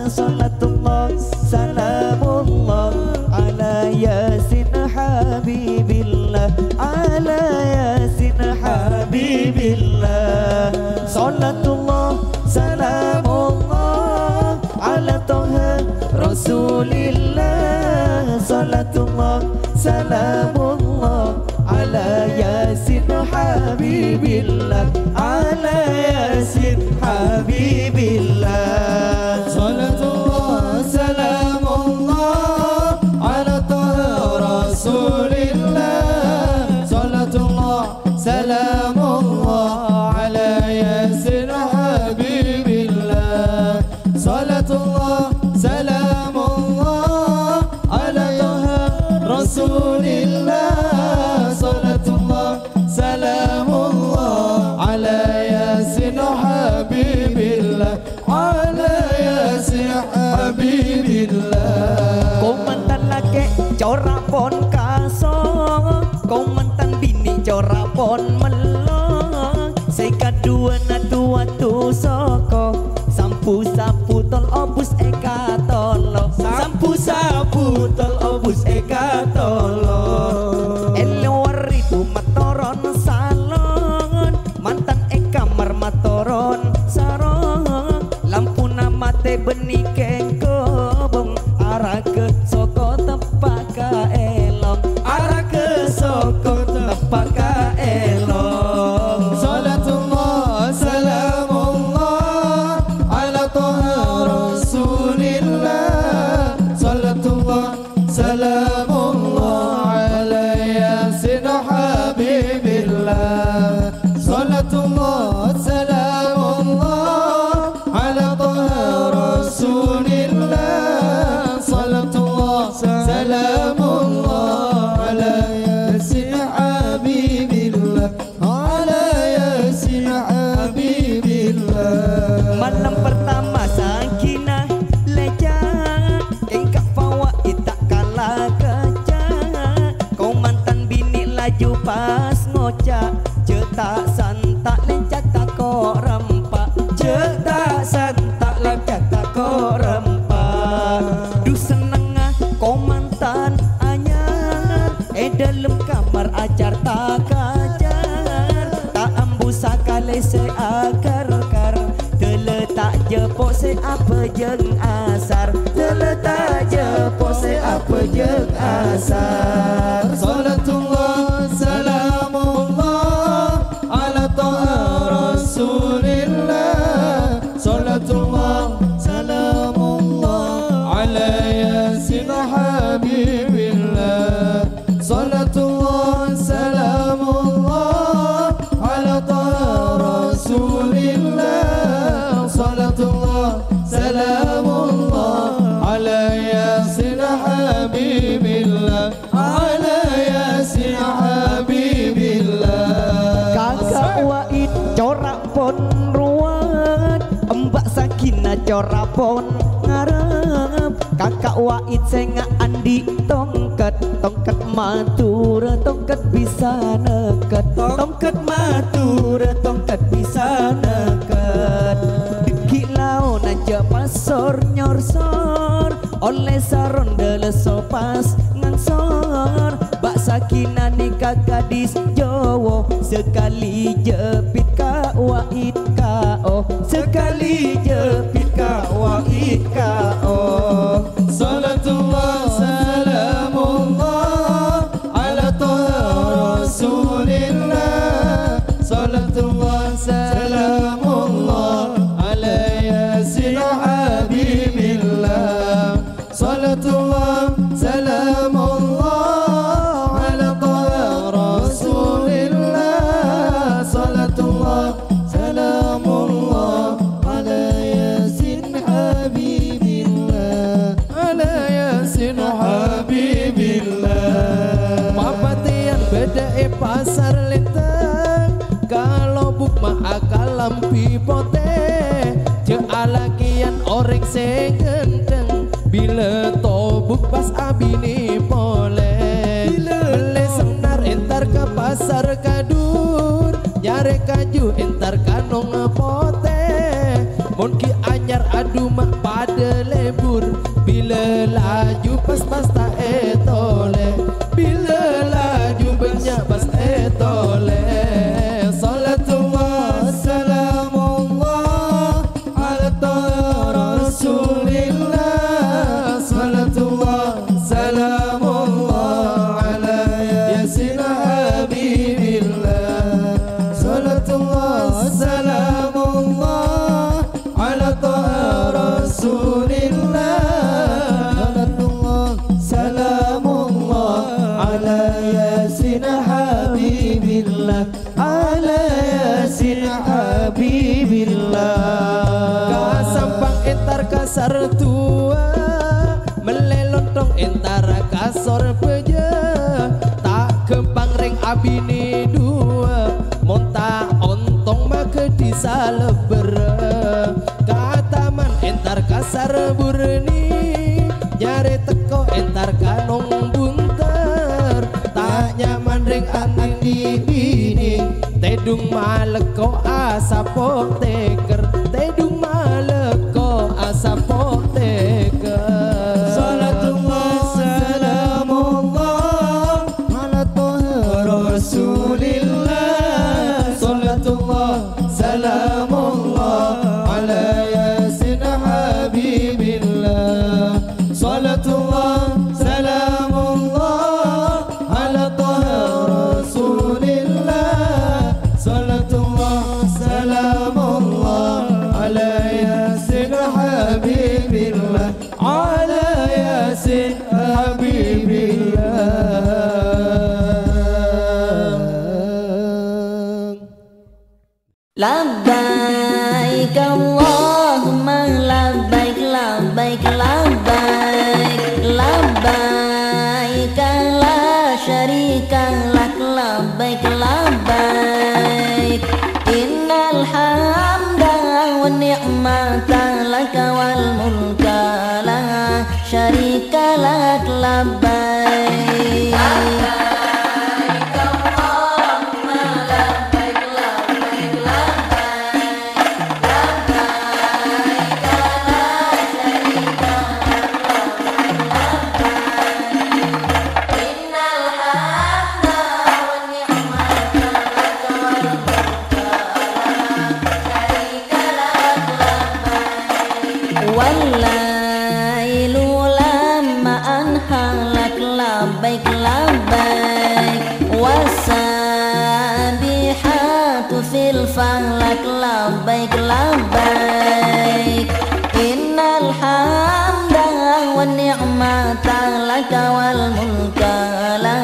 Shalatullah, salamullah, ala Yasin Habibillah, ala Yasin Habibillah. Shalatullah, salamullah, ala Toha Rasulillah. Shalatullah, salamullah, ala Yasin Habibillah, ala Yasin Habibillah. Shalatullah, salamullah, ala Toha Rasulillah. Shalatullah, salamullah, ala Yasin Habibillah. Shalatullah, salamullah, ala Toha Rasulillah. Shalatullah, salamullah, ala Yasin Habibillah. Ala Yasin Habibillah. Kamantan lakè' cora' pon kaso, kamantan binè' cora' pon mello. Sè kaduwâna duwâ' tu soko, sambu-sambu tol obus èkatolo. Sambu-sambu tol obus èkatolo. È lowar ibu matoron salon. Mantan è kamar matoron sarong, lampuna matè bânnè kèng kobong, araghâ soko teppa' ka èlong, araghâ soko teppa' ka èlong. Shalatullah, salamullah, ala Toha Rasulillah. Shalatullah, salamullah, ala Yasin Habibillah. Shalatullah, salamullah, ala Toha Rasulillah. Shalatullah, salamullah, ala Yasin Habibillah. Ala Yasin Habibillah. Malem pertama sakinah lèca, èngka' pawa' è ta' kala kaca. Kamantan binè' laju pas ngoca', "Jhâ' ta' santa' lènca tako' rempa', jhâ' ta' santa' lènca tako' rempa'." Dhu sennengnga kamantan anyar, è dâlem kamar acar ta' Abhâjâng asar, dâlâ tajâ pose abhâjâng asar. Salatullah, salamullah, ala taha Rasulillah. Salatullah, salamullah, ala Yasin Habibillah. Salatullah, salamullah, ala taha Rasulillah. Salatullah, salamullah, ala Yasin Habibillah, ala Yasin Habibillah. Kaka' Wa'id cora' pon rowa, Embak Sakinah cora' pon ngarep. Kaka' Wa'id sè nga' andi' tongket, tongket Madhurâ, tongket bisa neket. Tongket Madhurâ, tongket bisa neket. Dâggi' laona jhâ' pasor nyorsor, ollè saronda lesso pas ngangsor. Mbak Sakinah nèka gadis Jawa, sakalè jepit Ka' Wa'id K O, sakalè jepit Ka' Wa'id K O. Salatullah, salamullah, ala taha Rasulillah. Salatullah, salamullah, ala Yasin Habibillah. Salatullah, salamullah, ala taha Rasulillah. Salatullah, salamullah, ala Yasin Habibillah. Ala Yasin Habibillah. Papatèyan bâdâ è Pasar Lenteng, kalobuk ma' akalambi potè, jhâ' alakèyan orèng sè ghântheng. Bilâ tobuk pas abinè polè. Mellè sennar entar ka Pasar Kadur, nyarè kaju entar ka Nong Potè. Mon ghi' anyar, adhu ma' padâ lebur, bilâ laju pas-pas ta' ètolè, bilâ laju bânnya' pas ètolè. Salatullah, salamullah, ala taha Rasulillah. Salatullah, salamullah, ala Yasin Habibillah. Salatullah, salamullah, ala taha Rasulillah. Salatullah, salamullah, ala Yasin Habibillah. Ala Yasin Habibillah. Ka Sampang entar ka Sarduwâ, mellè lontong entar ka Sorbhâjâ. Ta' ghâmpang rèng abinè duwâ', mon ta' ontong maghâdhi salèbbhâr. Ka Taman entar ka Sarburnè, nyarè tèko entar ka Nong Bunter. Ta' nyaman rèng andi' binè, tèdung malèko asapo tèkèr, tèdung malèko asapo tèkèr. Salatullah, salamullah, ala taha Rasulillah. Salatullah, salamullah, ala Yasin Habibillah. Salatullah, salamullah, ala taha Rasulillah. Salatullah, salamullah, ala Yasin Habibillah. Ala Yasin Habibillah. Labbaik Allahumma labbaik, labbaik, labbaik, labbaik la syarika lak, labbaik, labbaik. Innal hamda wan ni'mata laka wal mulka la syarika lak, labbaik. في الفلك لبيك لبيك. إن الحمد والنعمة لك والملك لا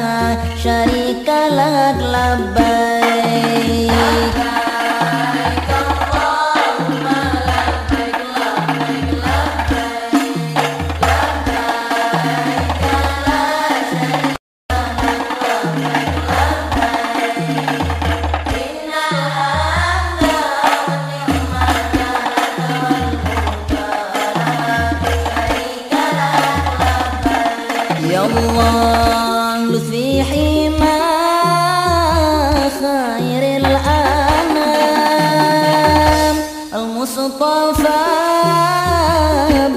شريك لك لبيك. يا الله، لطفي حما خير الأنام. المصطفى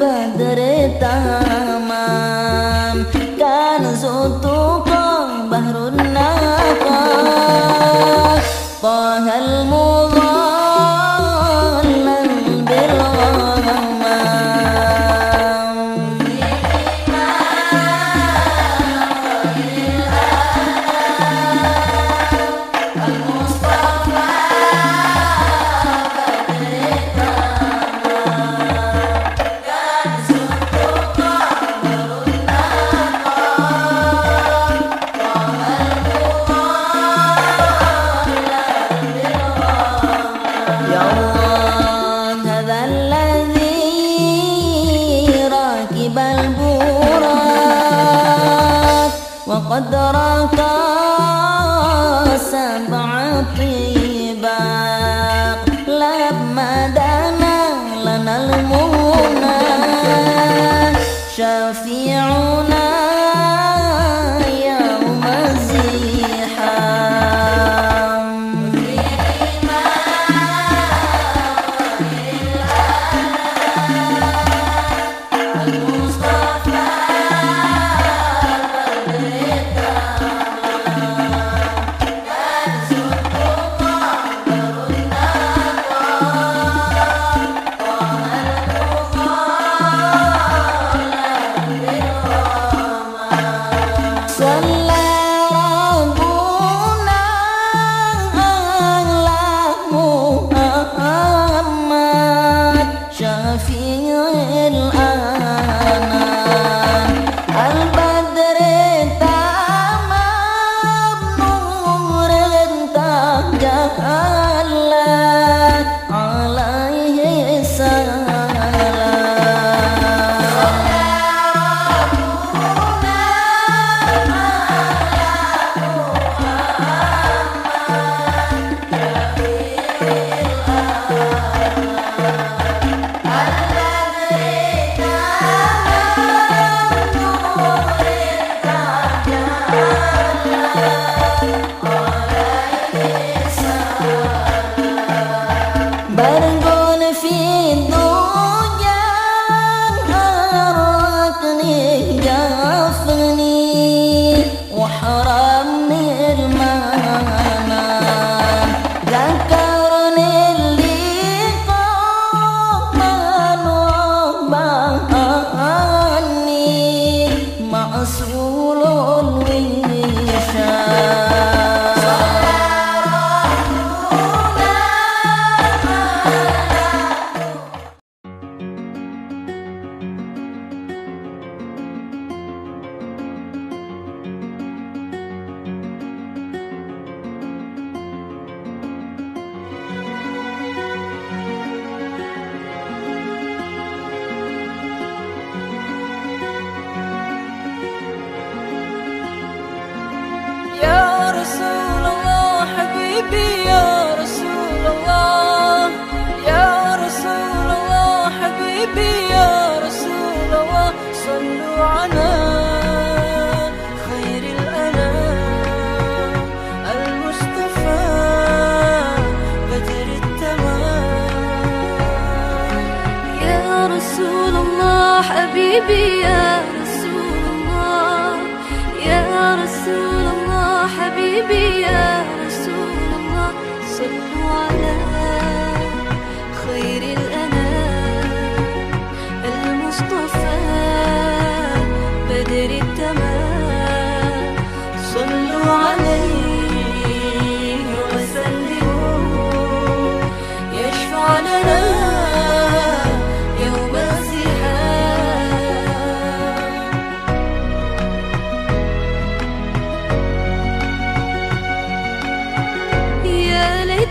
بدر تمام، كنز التقى بحر النقى، طه المظلل بالغمام. يا الله، هذا الذي ركب البراق وقد رقى سبع طباق، لما دنا لنا المنى شفيعنا يوم الزحام. صلى ربنا على محمد شفيع الأنام، البدر تمام نور تجلى عليه السلام. برق في الدجى أرقني جفني وحرمني المنام، ذكرني اللقاء من رباني معسول الوشام. يا رسول الله حبيبي، يا رسول الله، يا رسول الله حبيبي، يا رسول الله، صلوا على خير الأنام المصطفى بدر التمام. يا رسول الله حبيبي، يا رسول الله، يا رسول الله حبيبي، يا رسول الله، صلوا على خير الأنام المصطفى بدر التمام. صلوا عليه وسلموا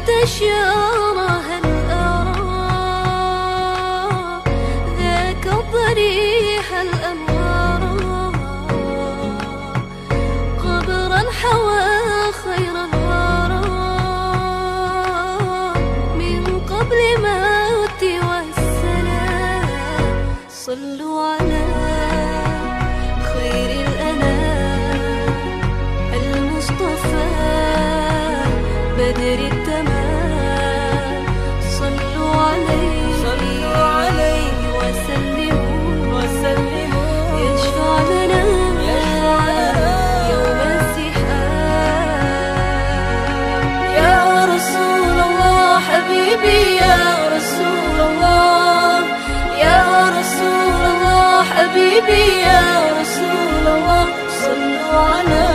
تشارها الآراء، ذاق الضريح الأنوار، قبرا حوى خير الورى، من قبل موت والسلام. صلوا على خير الأنام، المصطفى بدر التمام. صلوا عليه، صلوا عليه وسلموا، وسلموا. يشفع لنا، يشفع لنا يوم الزحام. يا رسول الله حبيبي، يا رسول الله، يا رسول الله حبيبي، يا رسول الله، صلوا على